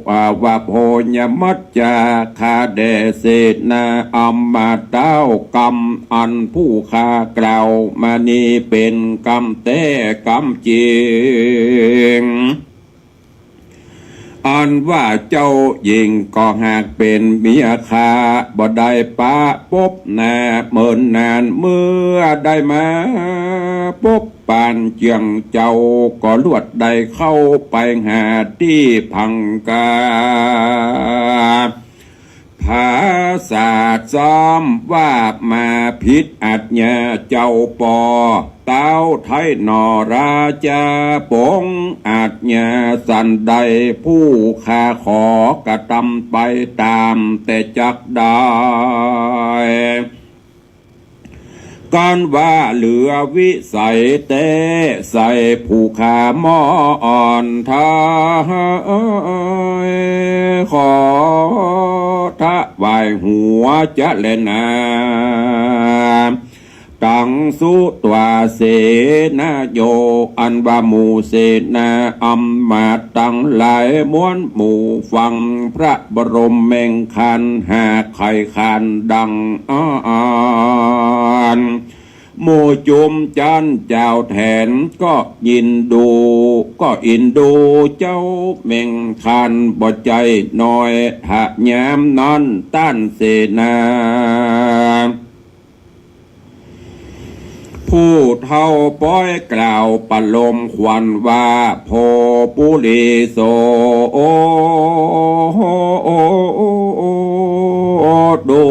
อ่า ว่าโพยมัจจา ข้าแด่เสนาอำมาตย์เต้า กำอันผู้ข้ากล่าวมานี้เป๋นกำแต๊กำจริง อันว่าเจ้าหญิงก็หากเป๋นเมียข้า บ่ได้ปะปบหน้าเมินนาน เมื่อได้มาปบปานเจื้องเจ้า ก็ลวดได้เข้าไปหาตี้พังกา ผาสาทซ้ำว่ามาผิดอาจญาเจ้าปอ เต้าไทยหนอราจาปง อาจญาสันใดผู้ข้ากระตำไปต๋ามแต่จักได้ กันว่าเหลือวิสัยแต๊ใส่ผู้ข้าม่อนไทย ขอถวายหัวจะแลนา ตังสุตวาเสนาโย อันว่าหมู่เสนาอำมาตย์ตังหลายมวลหมู่ฟังพระบรมแมงคาร หากใค่ขานดังอ่านหมู่จุมจันเจ้าแถน ก็ยินดู ก็อินดูเจ้าแมงคารบ่ใจ้น้อย ถะยามนั้นต้านเสนา ผู้เฒ่าป๊อยกล่าวประโลมขวัญว่า โพปุริโส โอ ดู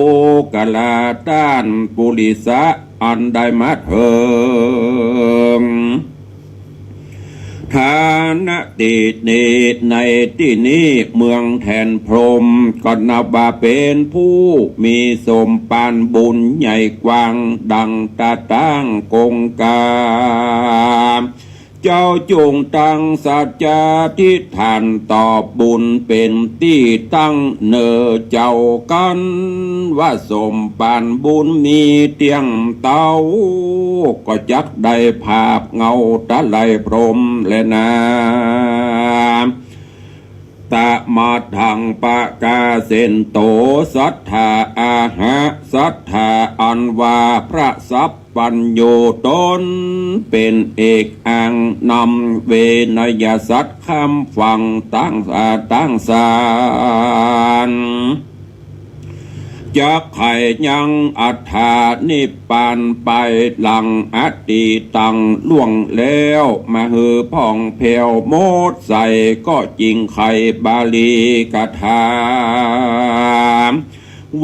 กราต้านปุริสะอันได้มาเถิง ฐานะตี้นี้ ในตี้นี้เมืองแถนพรหม ก็นับว่าเป๋นผู้มีสมภารบุญใหญ่กว้างดังตาตั้งกงกา เจ้าจงตั้งสัจจาธิษฐานตอบบุญเป๋นตี้ตั้งเน่อเจ้ากั๋น ว่าสมภารบุญมีเตี้ยงเต้า ก็จักได้ภาพเงาตะไลพรหมแลนา ตะมะธังปะกาเสนโต สัตถาอาหะ สัตถาอันว่าพระสัพพัญญูต๋นเป๋นเอกอังนำเวนยสัตว์คำฟังตั้ง อ่า ตั้งสาร จักไขยังอัฏฐานิพพานไปหลังอตีตังล่วงแล้ว มาหื้อผ่องแผ้วหมดใส ก็จึงไขบาลีคาถา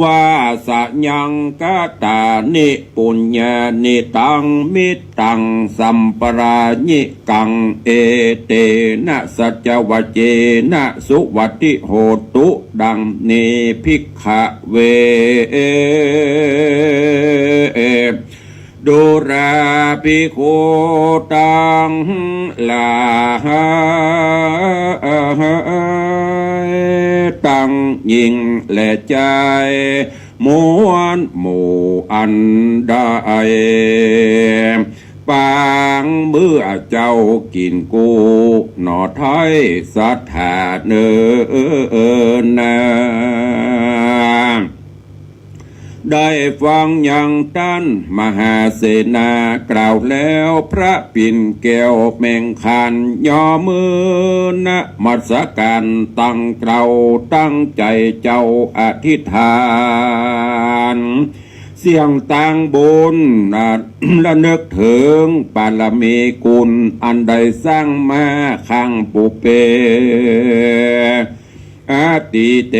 วาสยังกตานิปุญญานิ ตังมิตตังสัมปรายิกัง เอเตนะสัจจวเจนะสุวัตถิโหตุ ดังนี้ ภิกขะเว ดูราภิกขุตังหลาย ตังญิงและจาย มวลหมู่อันใด ปางเมื่อเจ้ากิ๋นกู้ หนอไท้สัตถาเนอนา ได้ฟังยังต้านมหาเสนากล่าวแล้ว พระปิ่นแก้วแมงคาน ยอมือนมัสก๋าน ตั้งเกล้าตั้งใจ๋เจ้าอธิษฐาน เสี้ยงตางบุญ ระนึกเถิงปารมีกุณ อันได้สร้างมาข้างปุเป อตีเต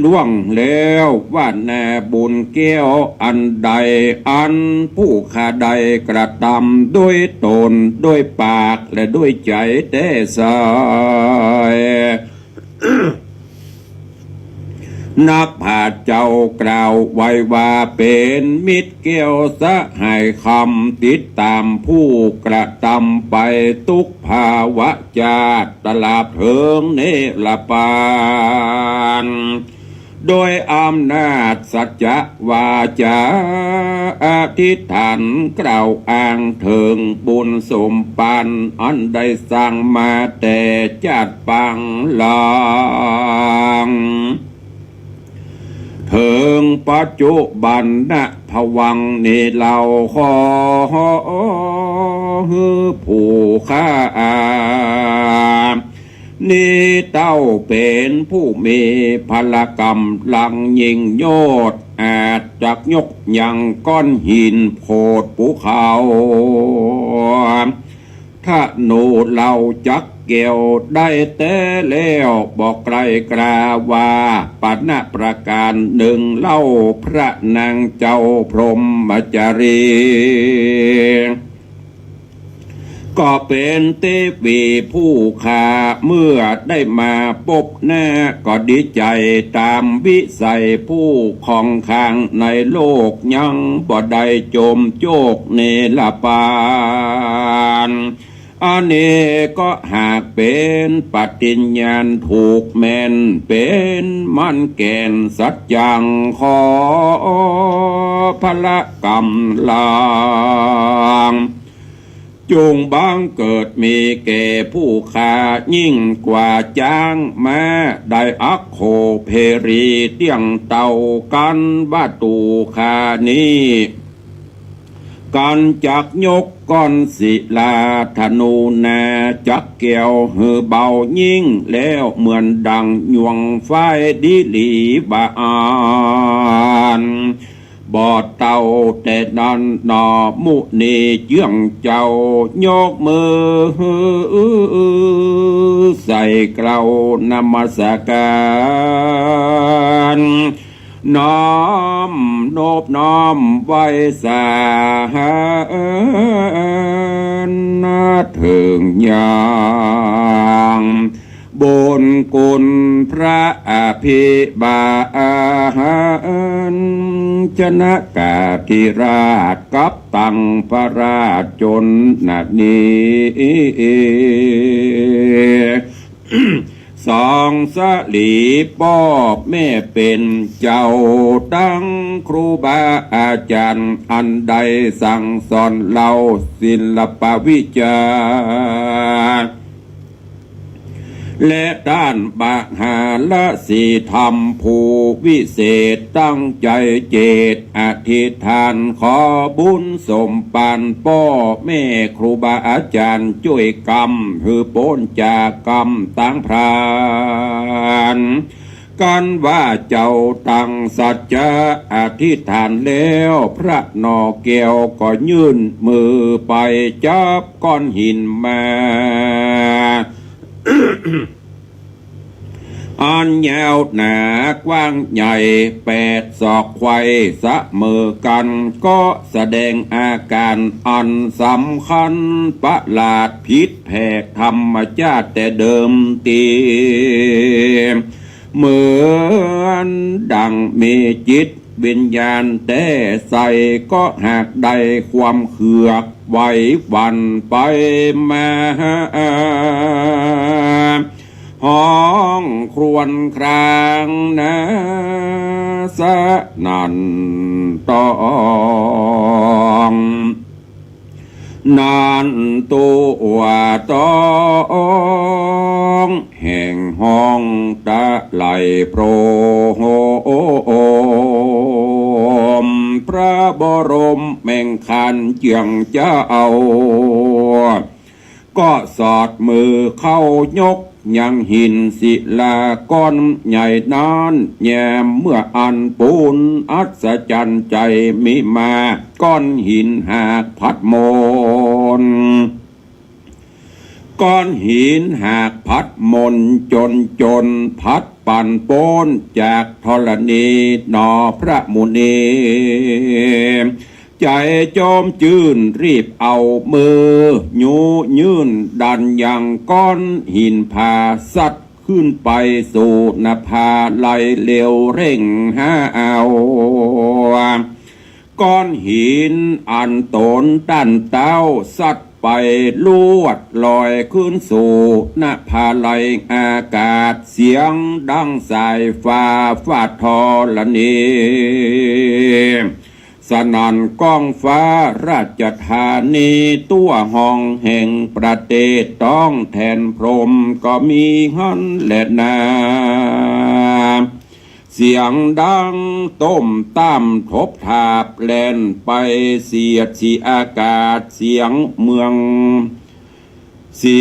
ล่วงแล้ว ว่านาบุญแก้วอันใด อันผู้ข้าได้กระตำด้วยต๋น ด้วยปากและด้วยใจ๋แต๊ใส นักปราชญ์เจ้ากล่าวไว้ว่า เป๋นมิตรแก้วสหายคำ ติดต๋ามผู้กระตำไป ตุ๊กภาวะจาติ ตลอดเถิงนิรปาน โดยอำนาจสัจจะวาจา อธิษฐานกล่าวอ้างเถิงบุญสมภาร อันได้สร้างมาแต่จาติปางหลัง เถิงปัจจุบันนะภวังค์นี้เล่า ขอหื้อผู้ข้านี้ เต้าเป๋นผู้มีพละก๋ำลังยิ่งโยชน์ อาจจักยกยังก้อนหินโผดภูเขา ธนูเหล่าจักแก้วได้แต๊แล้ว บ่ใก้กล้าว่าปะนะประก๋านนึ่งเล่า พระนางเจ้าพรหมจารี ก็เป๋นเตวีผู้ข้า เมื่อได้มาปบหน้าก็ดีใจ๋ต๋ามวิสัย ผู้ของข้างในโลกยังบ่ได้จมโจกนิรปาน อันนี้ก็หากเป๋นปฏิญญาณถูกแม่น เป๋นมั่นแก่นสัจจัง ขอพละก๋ำลัง จงบังเกิดมีแก่ผู้ข้ายิ่งกว่าจ๊างม้า ได้อัคโขเภรีเตี้ยงเต้ากั๋นว่า ตั๋วข้านี้ กั๋นจักยกก้อนศิลาธนูนาจักแก้วหื้อเบายิ่งแล้ว เหมือนดั่งยวงฝ้ายดีหลีว่าอั้น บ่เต้าแต่นั้นหนอ มุนีเจื้องเจ้ายกมือใส่เกล้านมัสก๋าน น้อมนบน้อมไหว้สาเถิงยัง บุญคุณพระอภิบาล ชนกาธิราชกับตังพระราชชนนี สองสลีป้อแม่เป๋นเจ้า ตังครูบาอาจ๋ารย์ อันได้สั่งสอนเล่าศิลปวิชา และต้านมหาลสีธรรมผู้วิเศษ ตั้งใจ๋เจตอธิษฐาน ขอบุญสมภารป้อแม่ครูบาอาจ๋ารย์ จ้วยกำหื้อป๊นจากกำตางพราน กันว่าเจ้าตั้งสัจจะอธิษฐานแล้ว พระหน่อแก้วก็ยื่นมือไปจับก้อนหินมา อันยาวหนากว้างใหญ่แปดศอกไขว่เสมอกัน ก็แสดงอาการอันสำคัญประหลาดผิดแผกธรรมชาติแต่เดิมที เหมือนดังมีจิตวิญญาณแต๊ใส ก็หากได้ความเฮือกไหวหวั่นไปมา ฮ้องครวญครางนาสนั่นต้อง นั้นตัวต้องแห่งฮ้องตะไลโพรม พระบรมแม่งคานเจื้องเจ้า ก็สอดมือเข้ายกยังหินศิลาก้อนใหญ่นั้น แยมเมื่ออันปูนอัศจรรย์ใจ๋มีมา ก้อนหินหากพัดมน ก้อนหินหากพัดมนจนจนพัดปั่นป๊นจากธรณีหนอพระมุนี ใจ๋โจมจื้นรีบเอามือยุยื่นดันยังก้อนหินผาสัตว์ขึ้นไปสู่นภาลัยเร็วเร่งหาเอา ก้อนหินอันตนต้านเต๊าสัตว์ไปลวดลอยขึ้นสู่นภาลัยอากาศ เสียงดังสายฟ้าฟาดธรณี สนั่นก้องฟ้าราชธานี ตั๋วห้องแห่งประเทศต้องแทนพรหมก็มีหั้นแลนา เสียงดังต้มต้ามทบทาบแล่นไปเสียดสีอากาศ เสียงเมือง สี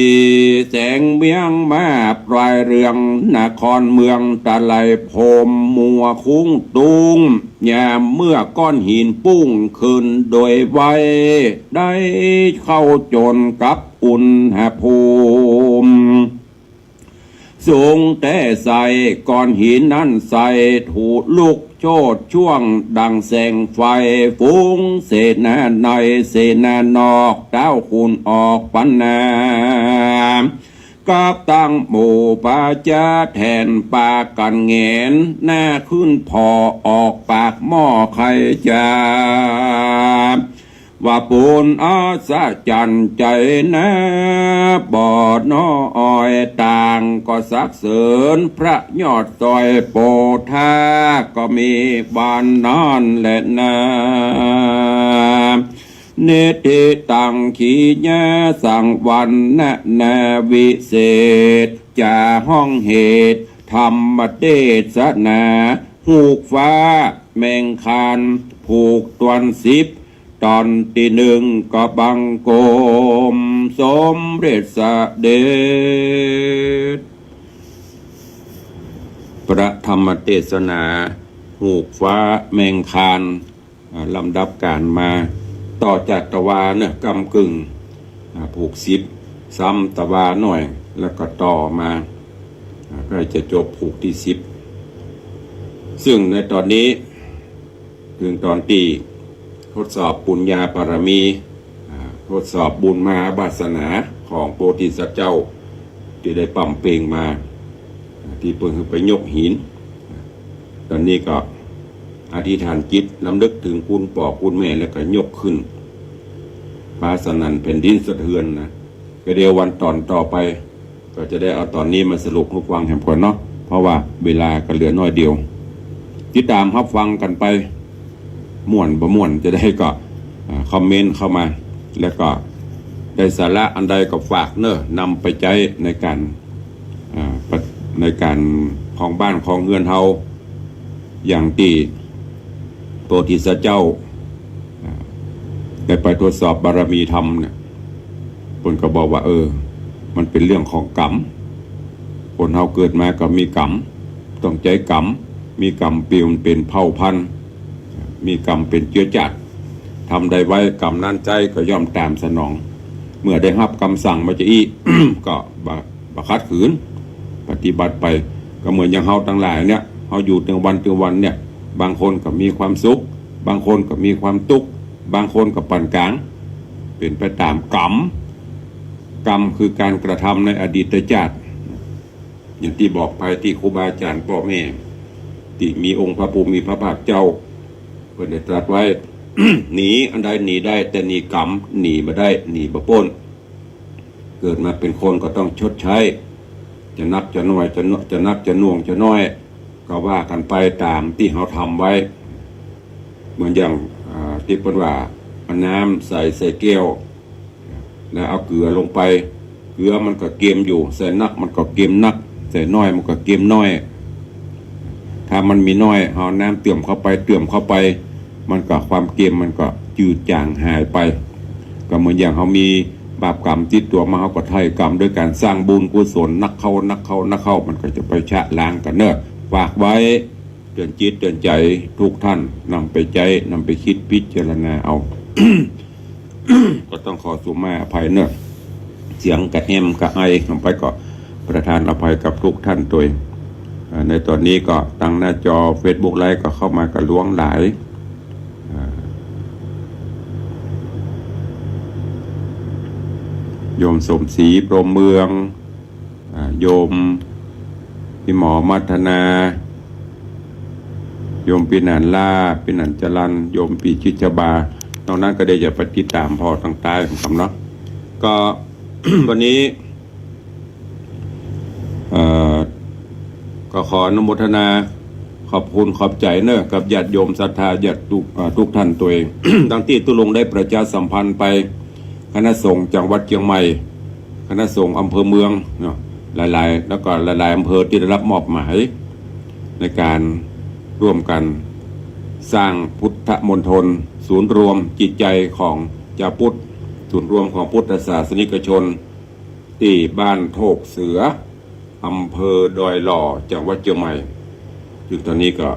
แสงเมืองมาปลายเรืองนครเมืองตะไลโพรมมัวคุ้งตุ้ง ยามเมื่อก้อนหินปุ้งขึ้นโดยไว ได้เข้าจนกับอุณหภูมิ สูงแต๊ใส ก้อนหินนั้นใส ถูลุกโชติช่วงดังแสงไฟ ฝูงเสนาในเสนานอก เต๊าขุนออกปันนา กับตังหมู่ประจาแทนปากั๋นแหงนหน้าขึ้นผ่อออกปากหม้อไขจ๋า ว่าปูนอัศจรรย์ใจ๋นาบ่น้อย ต่างก็สรรเสริญพระยอดสอยโพธา ก็มีวันนั้นแลนา นิทธิตัง ขีณาสัง วรรณนาวิเศษ จ๋าฮ้องเหตุธรรมเตสนา ฮูกฟ้าแม่งคาน ผูกตวนสิบ ต๋อนตี้นึ่งก็บังคมสมเร็จเสด็จ พระธรรมเตสนา ฮูกฟ้าแม่งคาน อ่า ลำดับก๋านมา ต่อจากตะวาเนาะ กำกึ่ง อ่า ผูกสิบ ซ้ำตะวาหน่อย แล้วก็ต่อมา อ่า ใก้จะจบผูกตี้สิบ ซึ่งในต๋อนนี้ เถิงต๋อนตี้ทดสอบปุญญาบารมี อ่า ทดสอบบุญมหาวาสนาของโพธิสัตว์เจ้า ตี้ได้บำเพ็งมา อ่า ตี้เปิ้นหื้อไปยกหิน อ่า ต๋อนนี้ก็อธิษฐานจิตรำลึกเถิงคุณป้อคุณแม่ แล้วก็ยกขึ้น ฟ้าสนั่นแผ่นดินสะเทือนนะ ก็เดี๋ยววันต๋อนต่อไป ก็จะได้เอาต๋อนนี้มาสรุปหื้อฟังแหมก่อนเนาะ เพราะว่าเวลาก็เหลือน้อยเดียว ติดต๋ามฮับฟังกั๋นไป ม่วนบ่ม่วนจะใดก็ อ่า คอมเมนต์เข้ามา แล้วก็ได้สาระอันใดก็ฝากเนาะ นำไปใจ๊ในก๋าน อ่า ปะ- ในก๋านของบ้านของเฮือนเฮา อย่างตี้โพธิสัตว์เจ้า อ่า ได้ไปทดสอบบารมีธรรมเนี่ย เปิ้นก็บอกว่า เออ มันเป๋นเรื่องของกรรม คนเฮาเกิดมาก็มีกรรม ต้องใจ๊ก๋รรม มีก๋รรมเป๋น เป๋นเผ่าพันธุ์ มีก๋รรมเป๋นเจื๊อจ้าด ทำใดไว้ก๋รรมนั้นใจ๊ก็ย่อมต๋ามสนอง เมื่อได้ฮับกำสั่งมาจาอี้ ก็บ่ บ่ขัดขืน ปฏิบัติไป ก็เหมือนอย่างเฮาตังหลายเนี่ย เฮาอยู่ตึงวันตึงวันเนี่ย บางคนก็มีความสุข บางคนก็มีความตุ๊กข์ บางคนก็ปานก๋าง เป๋นไปต๋ามก๋รรม ก๋รรมคือก๋านกระทำในอดีตชาติ อย่างตี้บอกไปตี้ครูบาอาจ๋ารย์ป้อแม่ ตี้มีองค์พระผู้มีพระภาคเจ้า เปิ้นได้ตรัสไว้ หนีอันใดหนีได้ แต่หนีก๋รรมหนีบ่ได้ หนีบ่ป๊น เกิดมาเป๋นคนก็ต้องชดใจ๊ จะนักจะน้อย จะน- จะนักจะหน่วงจะน้อย ก็ว่ากั๋นไปต๋ามตี้เฮาทำไว้ เหมือนอย่าง อ่า ตี้เปิ้นว่า เอาน้ำใส่ ใส่แก้ว แล้วเอาเกลือลงไป เกลือมันก็เกมอยู่ ใส่นักมันก็เกมนัก ใส่น้อยมันก็เกมน้อย ถ้ามันมีน้อย เอาน้ำเติมเข้าไป เติมเข้าไป มันก็ความเกมมันก็จืดจางหายไป ก็เหมือนอย่างเฮามีบาปก๋รรมติดตั๋วมา เฮาก็ไถ่ก๋รรมด้วยก๋านสร้างบุญกุศลนักเข้า นักเข้า นักเข้า มันก็จะไปชะล้างกั๋นเนาะ ฝากไว้ เตื๋อนจิตเตื๋อนใจ๋กู้ท่าน นำไปใจ๊ นำไปกึ๊ดพิจารณาเอา ก็ต้องขอสุมาอภัยเนาะ เสียงกระแอมกระไอลงไปก็ประทานอภัยกับกู้ท่านตวย อ่า ในต๋อนนี้ก็ตางหน้าจอเฟซบุ๊กไลฟ์ก็เข้ามากั๋นหลวงหลาย อ่า โยมสมศรี พรหมเมือง อ่า โยมพี่หมอมัทนา โยมปีหนานล่า ปีหนานจรัญ โยมปีชิชบา นอกนั้นก็ได้จะไปติดต๋ามผ่อตางใต้ของกำเนาะ ก็ วันนี้ เอ่อ ก็ขออนุโมทนา ขอบคุณขอบใจ๋เนาะ กับญาติโยมศรัทธาญาติกู้ เอ่อ กู้ท่านตวย ดังตี้ตุ๊ลุงได้ประชาสัมพันธ์ไป คณะสงฆ์จังหวัดเจียงใหม่ คณะสงฆ์อำเภอเมืองเนาะ หลายๆ แล้วก็หลายๆ อำเภอตี้ได้ฮับมอบหมาย ในก๋านร่วมกั๋นสร้างพุทธมณฑล ศูนย์รวมจิตใจ๋ของจาวพุทธ ศูนย์รวมของพุทธศาสนิกชน ตี้บ้านโทกเสือ อำเภอดอยหล่อ จังหวัดเจียงใหม่ ซึ่งต๋อนนี้ก็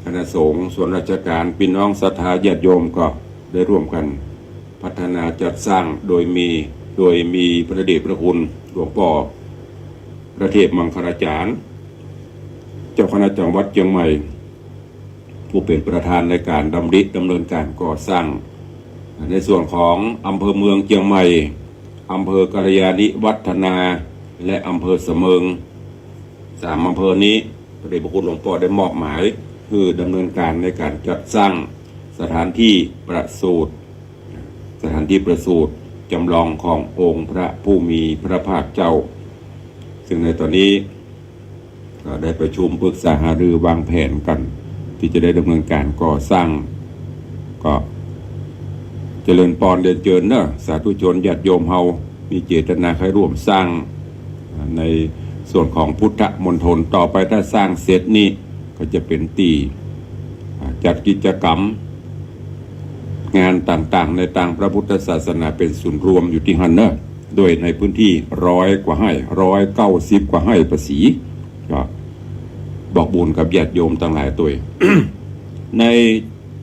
คณะสงฆ์ ส่วนราชก๋าน ปี้น้องศรัทธาญาติโยมก็ได้ร่วมกั๋นพัฒนาจัดสร้าง โดยมี โดยมีพระเดชพระคุณหลวงป้อพระเทพมังคลาจารย์ เจ้าคณะจังหวัดเจียงใหม่ ผู้เป๋นประธานในก๋านดำริดำเนินก๋านก่อสร้าง ในส่วนของอำเภอเมืองเจียงใหม่ อำเภอกัลยาณิวัฒนา และอำเภอสะเมิง สามอำเภอนี้ พระเดชพระคุณหลวงป้อได้มอบหมายหื้อดำเนินก๋านในก๋านจัดสร้างสถานตี้ประสูติ สถานตี้ประสูติจำลองขององค์พระผู้มีพระภาคเจ้า ซึ่งในต๋อนนี้ ก็ได้ประชุมปรึกษาหารือวางแผนกั๋น ตี้จะได้ดำเนินก๋านก่อสร้าง ก็เจริญปอนเรียนเจิญเนาะ สาธุชนญาติโยมเฮา มีเจตนาใค่ร่วมสร้าง อ่า ในส่วนของพุทธมณฑล ต่อไปถ้าสร้างเสร็จนี่ ก็จะเป๋นตี้ อ่า จัดกิจกรรม งานต่างๆ ในตางพระพุทธศาสนาเป๋นศูนย์รวมอยู่ตี้หั้นเนาะ โดยในพื้นตี้ร้อยกว่าไฮ่ ร้อยเก้าสิบกว่าไฮ่ประสี ก็บอกบุญกับญาติโยมตังหลายตวย ใน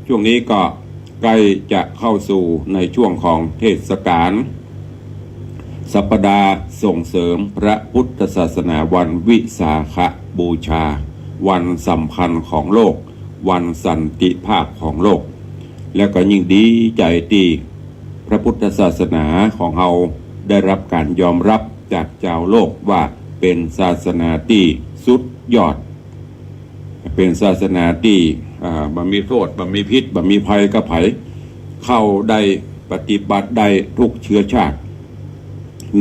ช่วงนี้ก็ใกล้จะเข้าสู่ในช่วงของเทศกาล สัปดาห์ส่งเสริมพระพุทธศาสนา วันวิสาขบูชา วันสำคัญของโลก วันสันติภาพของโลก และก็ยิ่งดีใจ๋ตี้พระพุทธศาสนาของเฮาได้ฮับก๋านยอมฮับจากจาวโลกว่าเป๋นศาสนาตี้สุดยอด เป๋นศาสนาตี้ อ่า บ่มีโต้ษ บ่มีพิษ บ่มีภัยกับใผ เข้าได้ปฏิบัติได้กู้เจื้อจาติ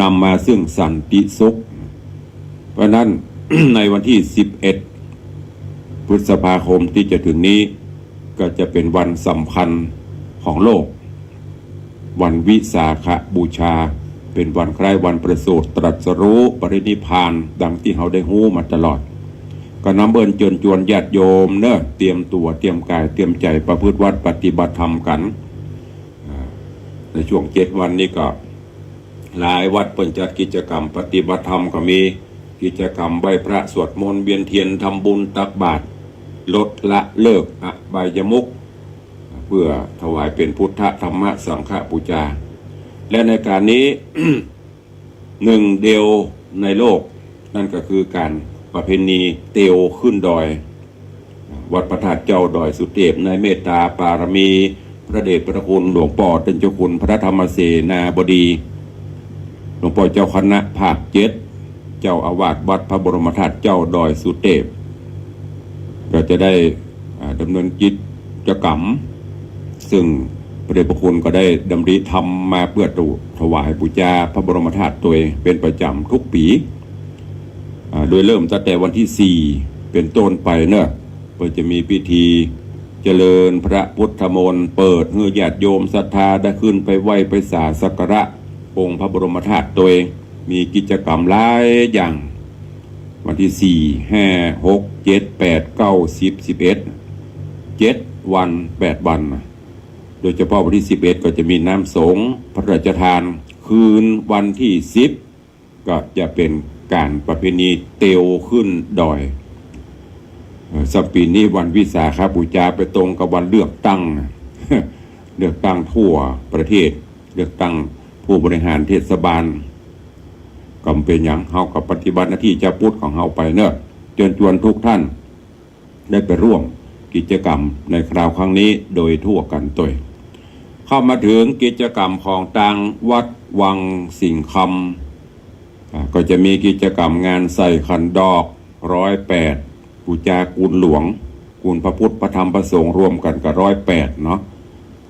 นำมาซึ่งสันติสุข เพราะฉะนั้น ในวันตี้สิบเอ็ด พฤษภาคมตี้จะเถิงนี้ ก็จะเป๋นวันสำคัญของโลก วันวิสาขบูชา เป๋นวันคล้ายวันประสูติตรัสรู้ปรินิพพาน ดังตี้เฮาได้ฮู้มาตลอด ก็นำเอิ้นเจิญจวนญาติโยมเนาะ เตรียมตั๋ว เตรียมก๋าย เตรียมใจ๋ ประพฤติวัตรปฏิบัติธรรมกั๋น อ่า ในช่วงเจ็ดวันนี้ก็หลายวัดเปิ้นจัดกิจกรรมปฏิบัติธรรมก็มี กิจกรรมไหว้พระ สวดมนต์ เวียนเทียน ทำบุญ ตักบาตร ลดละเลิกอบายมุข เพื่อถวายเป็นพุทธธรรมสังฆปูชา และในการนี้ หนึ่งเดียวในโลก นั่นก็คือการประเพณีเตียวขึ้นดอย วัดพระธาตุเจ้าดอยสุเตพ ในเมตตาปารมี พระเดชพระคุณหลวงป้อต้านเจ้าคุณพระธรรมเสนาบดี หลวงป้อเจ้าคณะภาคเจ็ด เจ้าอาวาสวัดพระบรมธาตุเจ้าดอยสุเตพ ก็จะได้ อ่า ดำเนินกิจกรรม ซึ่งพระเดชพระคุณก็ได้ดำริทำมาเปื้อถวายปู๋จาพระบรมธาตุโตยเป๋นประจ๋ำทุกปี๋ อ่า โดยเริ่มตั้งแต่วันตี้สี่เป๋นต้นไปเนาะ เปิ้นจะมีพิธีเจริญพระพุทธมนต์ เปิดหื้อญาติโยมศรัทธาได้ขึ้นไปไหว้ไปสาสักการะองค์พระบรมธาตุโตย มีกิจกรรมหลายอย่าง วันตี้สี่ ห้า หก เจ็ด แปด เก้า สิบ สิบเอ็ด เจ็ดวัน แปดวัน โดยเฉพาะวันตี้สิบเอ็ดก็จะมีน้ำสงฆ์พระราชทาน คืนวันตี้สิบ ก็จะเป๋นการประเพณีเตียวขึ้นดอย เอ่อ สำหรับปี๋นี้วันวิสาขบูชาไปตรงกับวันเลือกตั้ง เลือกตั้งทั่วประเทศ เลือกตั้งผู้บริหารเทศบาล ก็บ่เป๋นหยัง เฮาก็ปฏิบัติหน้าตี้จาวพุทธของเฮาไปเนาะ เจิญจวนทุกท่าน ได้ไปร่วมกิจกรรมในคราวครั้งนี้โดยทั่วกั๋นโตย เข้ามาเถิงกิจกรรมของตางวัดวังสิงห์คำ อ่า ก็จะมีกิจกรรมงานใส่ขันดอก ร้อยแปด บูชากูลหลวง กูลพระพุทธ พระธรรม พระสงฆ์ รวมกั๋นก็ ร้อยแปด เนาะ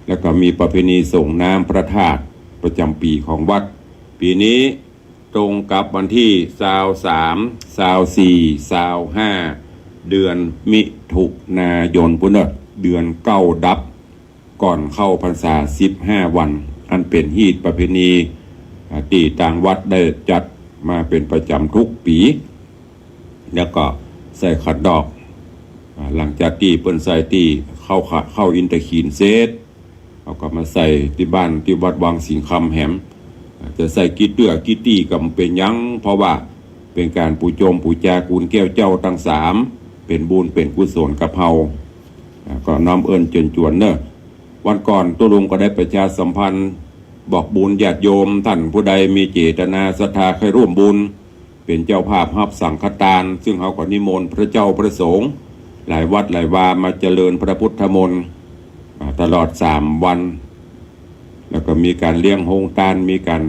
แล้วก็มีประเพณีส่งน้ำพระธาตุประจ๋ำปี๋ของวัด ปี๋นี้ ตรงกับวันตี้ ซาวสาม ซาวสี่ ซาวห้า เดือนมิถุนายนปู้นเนาะ เดือนเก๊าดับ ก่อนเข้าพรรษาสิบห้าวัน อันเป๋นฮีตประเพณี อ่า ตี้ตางวัดได้จัดมาเป๋นประจ๋ำทุกปี๋ แล้วก็ใส่ขันดอก อ่า หลังจากตี้เปิ้นใส่ตี้เข้าขะ เข้าอินทขีฬเสร็จ เอาก็มาใส่ตี้บ้านตี้วัดวังสิงห์คำแหม จะใส่กี่เตื้อกี่ตี้ก็บ่เป๋นหยัง เพราะว่าเป๋นการปูจมปูจากูลแก้วเจ้าตังสาม เป๋นบุญเป๋นกุศลกับเฮา อ่า ก็น้อมเอิ้นเจิญจวนเนาะ วันก่อนตุ๊ลุงก็ได้ประชาสัมพันธ์ บอกบุญญาติโยม ท่านผู้ใดมีเจตนาศรัทธาใค่ร่วมบุญ เป๋นเจ้าภาพฮับสังฆทาน ซึ่งเฮาก็นิมนต์พระเจ้าพระสงฆ์ หลายวัดหลายวามาเจริญพระพุทธมนต์ อ่า ตลอดสามวัน แล้วก็มีก๋านเลี้ยงโฮงตาน มีก๋าน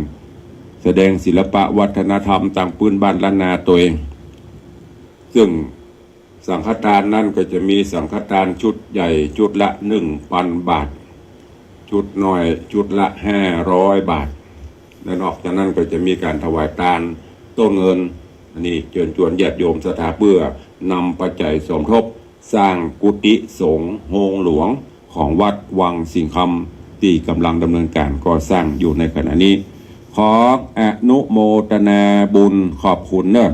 แสดงศิลปะวัฒนธรรมตางปื้นบ้านล้านนาโตย ซึ่งสังฆทานนั้นก็จะมีสังฆทานชุดใหญ่ชุดละหนึ่งปันบาท ชุดน้อยชุดละห้าร้อยบาท และนอกจากนั้นก็จะมีก๋านถวายตานต้นเงิน อันนี้เจิญจวนญาติโยมศรัทธาเปื้อนำปัจจัยสมทบสร้างกุฏิสงฆ์โฮงหลวงของวัดวังสิงห์คำ ตี้ก่ำลังดำเนินก๋านก่อสร้างอยู่ในขณะนี้ ขออนุโมทนาบุญขอบคุณเนาะ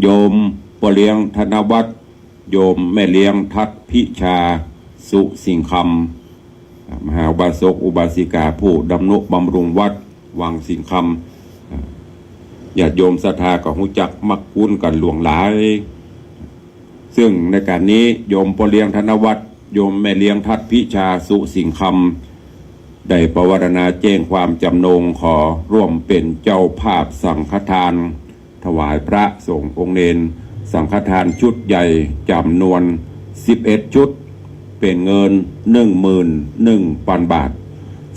โยมป้อเลี้ยงธนวัฒน์ โยมแม่เลี้ยงทัดพิชา สุสิงห์คำ มหาอุบาสกอุบาสิกาผู้ดำนุบำรุงวัดวังสิงห์คำ ญาติโยมศรัทธาก็ฮู้จักมักคุ้นกั๋นหลวงหลาย ซึ่งในก๋านนี้โยมป้อเลี้ยงธนวัฒน์ โยมแม่เลี้ยงทัดพิชา สุสิงห์คำ ได้ปวารณาแจ้งความจำนงขอร่วมเป๋นเจ้าภาพสังฆทาน ถวายพระสงฆ์องค์เณร สังฆทานชุดใหญ่จ๋ำนวนสิบเอ็ดชุด เป๋นเงินหนึ่งหมื่นหนึ่งปันบาท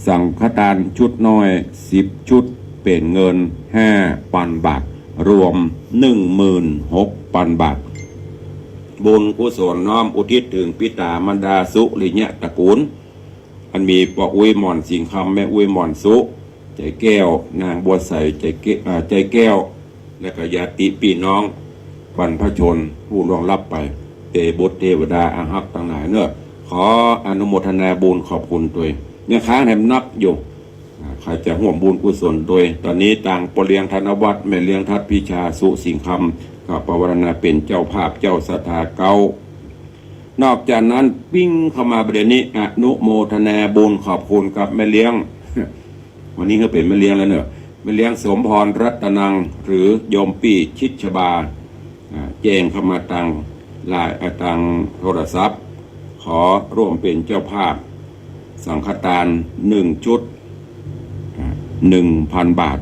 สังฆทานชุดน้อยสิบชุด เป๋นเงินห้าปันบาท รวมหนึ่งหมื่นหกปันบาท บุญกุศลน้อมอุทิศเถิงปิต๋ามารดาสุริยะตระกูล อันมีป้ออุ๊ยหม่อนสิงห์คำ แม่อุ๊ยหม่อนสุ ใจ๋แก้ว นางบัวใส ใจ๋แก้ว อ่า ใจ๋แก้ว และก็ญาติปี้น้องบรรพชนผู้ล่วงลับไป เตบุตรเตวดาอันฮักตังหลายเนาะ ขออนุโมทนาบุญขอบคุณตวย ยังค้างแหมนับอยู่ อ่า ใผจะฮ่วมบุญกุศลตวย ต๋อนนี้ตางป้อเลี้ยงธนวัฒน์ แม่เลี้ยงทัดพิชา สุสิงห์คำ ก็ปวารณาเป๋นเจ้าภาพเจ้าศรัทธาเก๊า นอกจากนั้นปิ๊งเข้ามาประเด็นนี้ อนุโมทนาบุญขอบคุณกับแม่เลี้ยง วันนี้ก็เป๋นแม่เลี้ยงแล้วเนาะ แม่เลี้ยงสมพรรัตนัง หรือโยมปี้ชิดชบา อ่า แจ้งเข้ามาตางไลน์ อ่า ตางโทรศัพท์ ขอร่วมเป๋นเจ้าภาพสังฆทานหนึ่งชุด อ่า หนึ่งพันบาท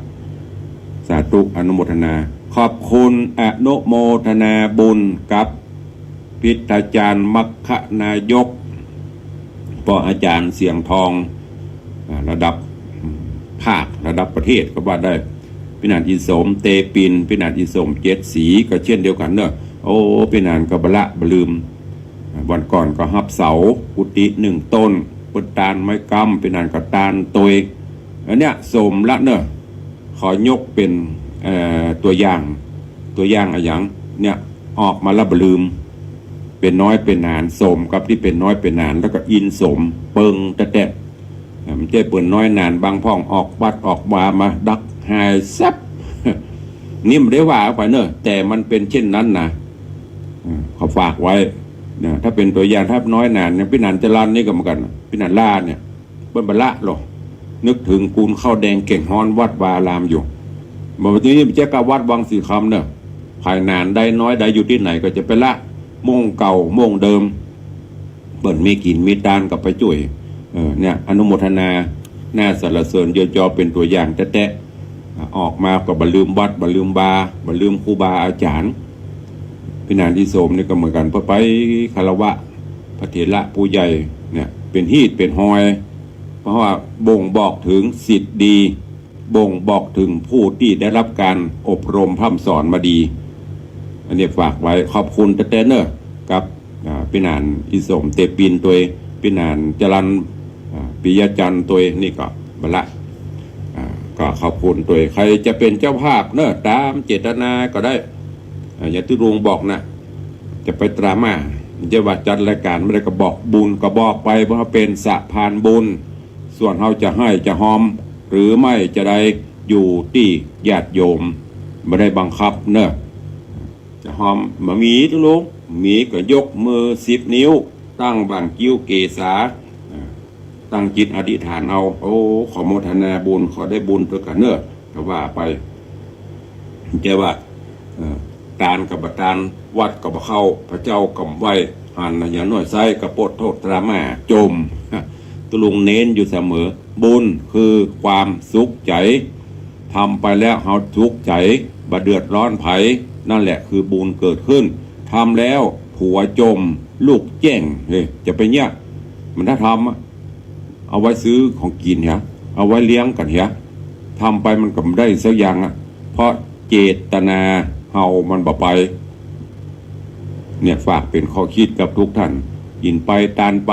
สาธุอนุโมทนา ขอบคุณอนุโมทนาบุญกับ พิทยาจารย์มัคคนายก ป้ออาจ๋ารย์เสียงทอง อ่า ระดับภาค ระดับประเทศก็ว่าได้ ปี้หนานอินสม เตปิน ปี้หนานอินสม เจ็ดสี ก็เช่นเดียวกั๋นเนาะ โอ้ ปี้หนานก็บ่ละบ่ลืม อ่า วันก่อนก็ฮับเสา กุฏิหนึ่งต้น เปิ้นตานไม้กำ ปี้หนานก็ตานตวย อันเนี้ยสมละเนาะ ขอยกเป๋น เอ่อ ตั๋วอย่าง ตั๋วอย่างอะหยัง เนี่ย ออกมาละบ่ลืม เป๋นน้อยเป๋นหนาน สมกับตี้เป๋นน้อยเป๋นหนาน แล้วก็อินสม เปิงแต๊ๆ อ่า บ่ใจ้เป๋นน้อยหนาน บางพ่องออกวัดออกวามาดักหายแซบ นี่บ่ได้ว่าไปเนาะ แต่มันเป๋นเช่นนั้นนะ อ่า ขอฝากไว้นะ ถ้าเป๋นตั๋วอย่าง ถ้าน้อยหนาน อย่างปี้หนานจรัญนี่ก็เหมือนกั๋น ปี้หนานล้าเนี่ย เปิ้นบ่ละลอ นึกเถิงกูลข้าวแดงแก่งฮ้อนวัดวาอารามอยู่ บ่าตี้นี่บ่ใจ้กะวัดวังสีคำเนาะ ใผหนานใดน้อยใดอยู่ตี้ไหนก็จะไปละ โม่งเก่าโม่งเดิม เปิ้นมีกิ๋นมีตานก็ไปจ้วย เออ เนี่ย อนุโมทนา น่าสรรเสริญ เยียวยอเป๋นตั๋วอย่างแต๊ๆ อ่ะ ออกมาก็บ่ลืมวัด บ่ลืมวา บ่ลืมครูบาอาจ๋ารย์ ปี้หนานอินสมนี่ก็เหมือนกั๋น เปิ้นไปคารวะพระเถระผู้ใหญ่เนี่ย เป๋นฮีตเป๋นฮอย เพราะว่าบ่งบอกเถิงศิษย์ดี บ่งบอกเถิงผู้ตี้ได้รับก๋านอบรมพร่ำสอนมาดี อันนี้ฝากไว้ ขอบคุณแต๊ๆ เนาะ กับ อ่า ปี้หนานอินสม เตปินตวย ปี้หนานจรัญ อ่า ปิยะจันทร์ตวย นี่ก็บ่ละ อ่า ก็ขอบคุณตวย ใผจะเป๋นเจ้าภาพเนาะ ต๋ามเจตนาก็ได้ อ่า อย่างตี้ลุงบอกนะ จะไปตราม่า จะว่าจัดรายก๋านบ่ได้ก็บอกบุญก็บอกไป ว่าเฮาเป๋นสะพานบุญ ส่วนเฮาจะหื้อจะฮอม หรือไม่จะใด อยู่ตี้ญาติโยม บ่ได้บังคับเนาะ จะฮอมบ่มี ตี้ลุง มีก็ยกมือสิบนิ้ว ตั้งบ่างคิ้วเกศา อ่า ตั้งจิตอธิษฐานเอา โอ้ ขอโมทนาบุญ ขอได้บุญตวยกั๋นเนาะ ก็ว่าไป จะว่า เอ่อ ตานก็บ่ตาน วัดก็บ่เข้า พระเจ้าก็บ่ไหว้ หันอย่างน้อยใส้ก็ปลดโทษตราม่า จม ตี้ลุงเน้นอยู่เสมอ บุญคือความสุขใจ๋ ทำไปแล้วเฮาสุขใจ๋ บ่เดือดร้อนใผ นั่นแหละคือบุญเกิดขึ้น ทำแล้วผัวจม ลูกแจ้ง เฮ้ย จะไปเยียะ มันถ้าทำอะ เอาไว้ซื้อของกิ๋นเหีย เอาไว้เลี้ยงกั๋นเหีย ทำไปมันก็บ่ได้สักอย่างอะ เพราะเจตนาเฮามันบ่ไป เนี่ย ฝากเป๋นข้อคิดกับทุกท่าน กิ๋นไปตานไป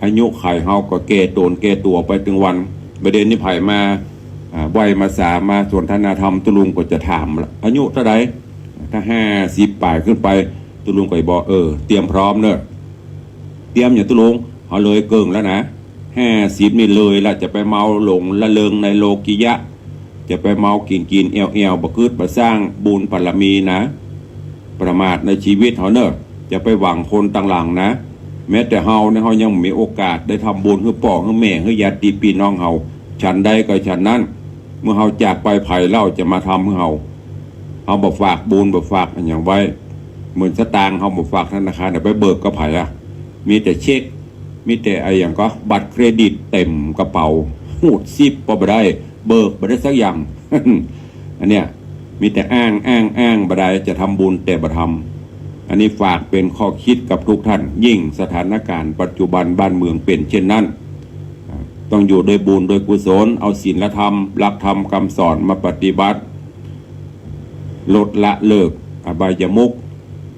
อายุขัยเฮาก็แก่ต๋นแก่ตั๋วไปตึงวัน บ่าเดี่ยวนี้ใผมา อ่า ไหว้มาสามาสนทนาธรรม ตี้ลุงก็จะถามละ อายุเต้าใด ถ้าห้าสิบป๋ายขึ้นไป ตี้ลุงก็บอก เออ เตรียมพร้อมเนาะ เตรียมอย่างตี้ลุง เฮาเลยเกิ่งแล้วนะ ห้าสิบนี่เลยละ จะไปเมาหลงละเริงในโลกิยะ จะไปเมากิ๋นกิ๋นแอ่วแอ่ว บ่กึ๊ดบ่สร้างบุญบารมีนะ ประมาทในชีวิตเฮาเนาะ จะไปหวังคนตางหลังนะ แม้แต่เฮาเนี่ย เฮายังมีโอกาสได้ทำบุญหื้อป้อหื้อแม่ หื้อญาติปี้น้องเฮา ฉันใดก็ฉันนั้น เมื่อเฮาจากไป ใผเล่าจะมาทำหื้อเฮา เฮาบ่ฝากบุญบ่ฝากอะหยังไว้ เหมือนสตางค์เฮาบ่ฝากธนาคาร เอาไปเบิกกับใผอะ มีแต่เช็ค มีแต่อะหยังก็บัตรเครดิตเต็มกระเป๋า ฮูดซิปก็บ่ได้ เบิกบ่ได้สักอย่าง อันเนี้ย มีแต่อ้าง อ้าง อ้าง บ่ได้ จะทำบุญแต่บ่ทำ อันนี้ฝากเป๋นข้อคิดกับทุกท่าน ยิ่งสถานการณ์ปัจจุบันบ้านเมืองเป๋นเช่นนั้น อ่า ต้องอยู่ด้วยบุญด้วยกุศล เอาศีลธรรม หลักธรรมคำสอนมาปฏิบัติ ลดละเลิกอบายมุข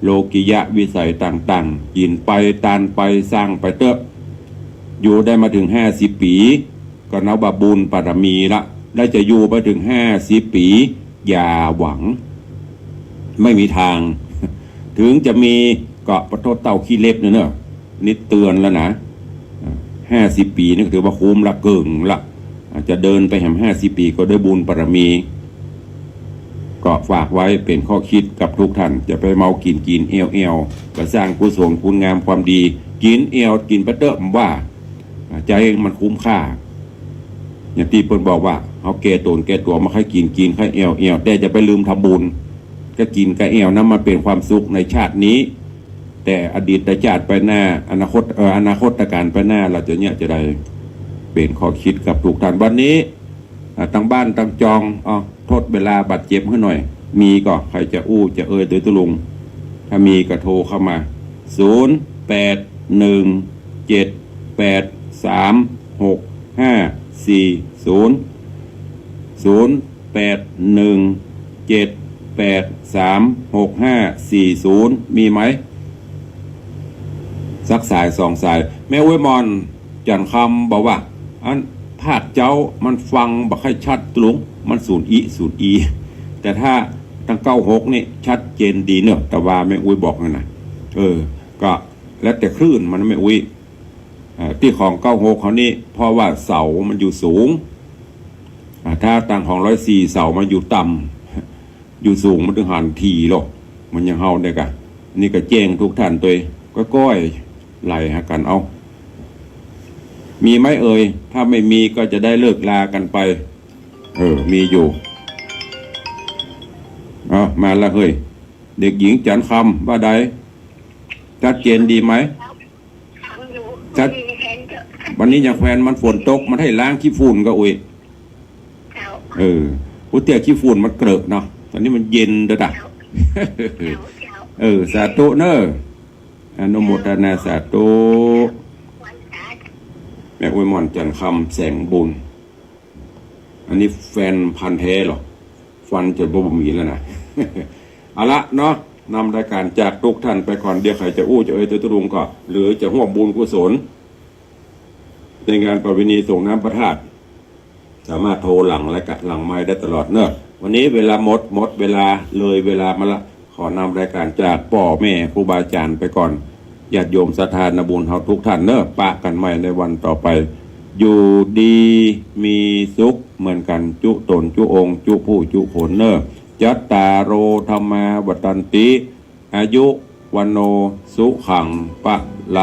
โลกิยะวิสัยต่างๆ กิ๋นไป ตานไป สร้างไปเต๊อะ อยู่ได้มาถึงห้าสิบปี๋ ก็นับว่าบุญบารมีละ และจะอยู่ไปถึงห้าสิบปี๋ อย่าหวัง ไม่มีทาง ถึงจะมีก็ปะโทษเต้าขี้เล็บเนี่ยเนอะ นี่เตือนแล้วนะ อ่า ห้าสิบปี๋นี่ก็ถือว่าคุ้มละ เกิ่งละ อาจจะเดินไปแหมห้าสิบปี๋ก็ได้บุญบารมี ก็ฝากไว้เป๋นข้อคิดกับทุกท่าน จะไปเมากิ๋นกิ๋นแอ่วแอ่ว ก็สร้างกุศลคุณงามความดี กิ๋นแอ่วกิ๋นไปเต๊อะ ผมว่า อ่า ใจ๋มันคุ้มค่า อย่างตี้เปิ้นบอกว่า เฮาแก่ต๋นแก่ตั๋วมาใค่กิ๋นกิ๋น ใค่แอ่วแอ่ว แต่จะไปลืมทำบุญ ก็กิ๋นกับแอ่วนั้นมันเป๋นความสุขในชาตินี้ แต่อดีตชาติไปหน้า อนาคต เอ่อ อนาคตกาลไปหน้า เฮาจะเยียะจาใด เป๋นข้อคิดกับทุกท่าน วันนี้ อ่า ตังบ้านตังจอง เอา ทดเวลาบาดเจ็บหื้อหน่อย มีก่อ ใผจะอู้จะเอ่ยโตยตุ๊ลุง ถ้ามีก็โทรเข้ามา ศูนย์แปดหนึ่งเจ็ดแปดสามหกห้าสี่ศูนย์ ศูนย์แปดหนึ่งเจ็ดแปดสามหกห้าสี่ศูนย์ มีไหม สักสายสองสาย แม่อุ๊ยหม่อน จันทร์คำบอกว่า อันภาคเจ๊ามันฟังบ่ใค่ชัดตุ๊ลุง มันสูญอิสูญอี แต่ถ้าตังเก้าหกนี่ชัดเจนดีเนาะ แต่ว่าแม่อุ๊ยบอกนั่นน่ะ เออ ก็แล้วแต่คลื่นมัน แม่อุ๊ย เอ่อ ตี้ของเก้าหกเฮานี่ เพราะว่าเสามันอยู่สูง อ่า ถ้าตังของร้อยสี่ เสามันอยู่ต่ำ อยู่สูงมันตึงหันถี่หรอก มันยังเฮาได้กะ นี่ก็แจ้งทุกท่านตวย ก้อยๆ ไหลหากั๋นเอา มีไหมเอ่ย ถ้าไม่มีก็จะได้เลิกลากั๋นไป เออ มีอยู่ เอา มาละเฮ้ย เด็กหญิงจันทร์คำ ว่าใด ชัดเจนดีไหม ชัด วันนี้ยังแควน มันฝนตก มันให้ล้างขี้ฝุ่นก็อุ๊ย เออ อุ๊ย เตื้อขี้ฝุ่นมันเกลอะเนาะ ต๋อนนี้มันเย็นเด้อตา เออ สาธุเนอะ อนุโมทนาสาธุ แม่อุ๊ยหม่อน จันทร์คำ แสงบุญ อันนี้แฟนพันธุ์แท้เหรอ ฟันจะบ่มีแล้วนะ เอาละเนาะ นำรายการจากทุกท่านไปก่อน เดี๋ยวใผจะอู้จะเอ่ยโตยตุ๊ลุงก่อ หรือจะฮ่วมบุญกุศล ในงานประเพณีส่งน้ำพระธาตุ สามารถโทรหลังรายการ หลังไมค์ได้ตลอดเนอะ วันนี้เวลาหมด หมดเวลา เลยเวลามาละ ขอนำรายการจากป้อแม่ครูบาอาจ๋ารย์ไปก่อน ญาติโยมศรัทธานาบุญเฮาทุกท่านเนอะ ปะกั๋นใหม่ในวันต่อไป อยู่ดีมีสุขเหมือนกั๋น จุ๊ต๋นจุ๊องค์ จุ๊ผู้จุ๊คนเนอะ จัตตาโร ธัมมา วัฑฒันติ อายุ วัณโณ สุขัง พะลั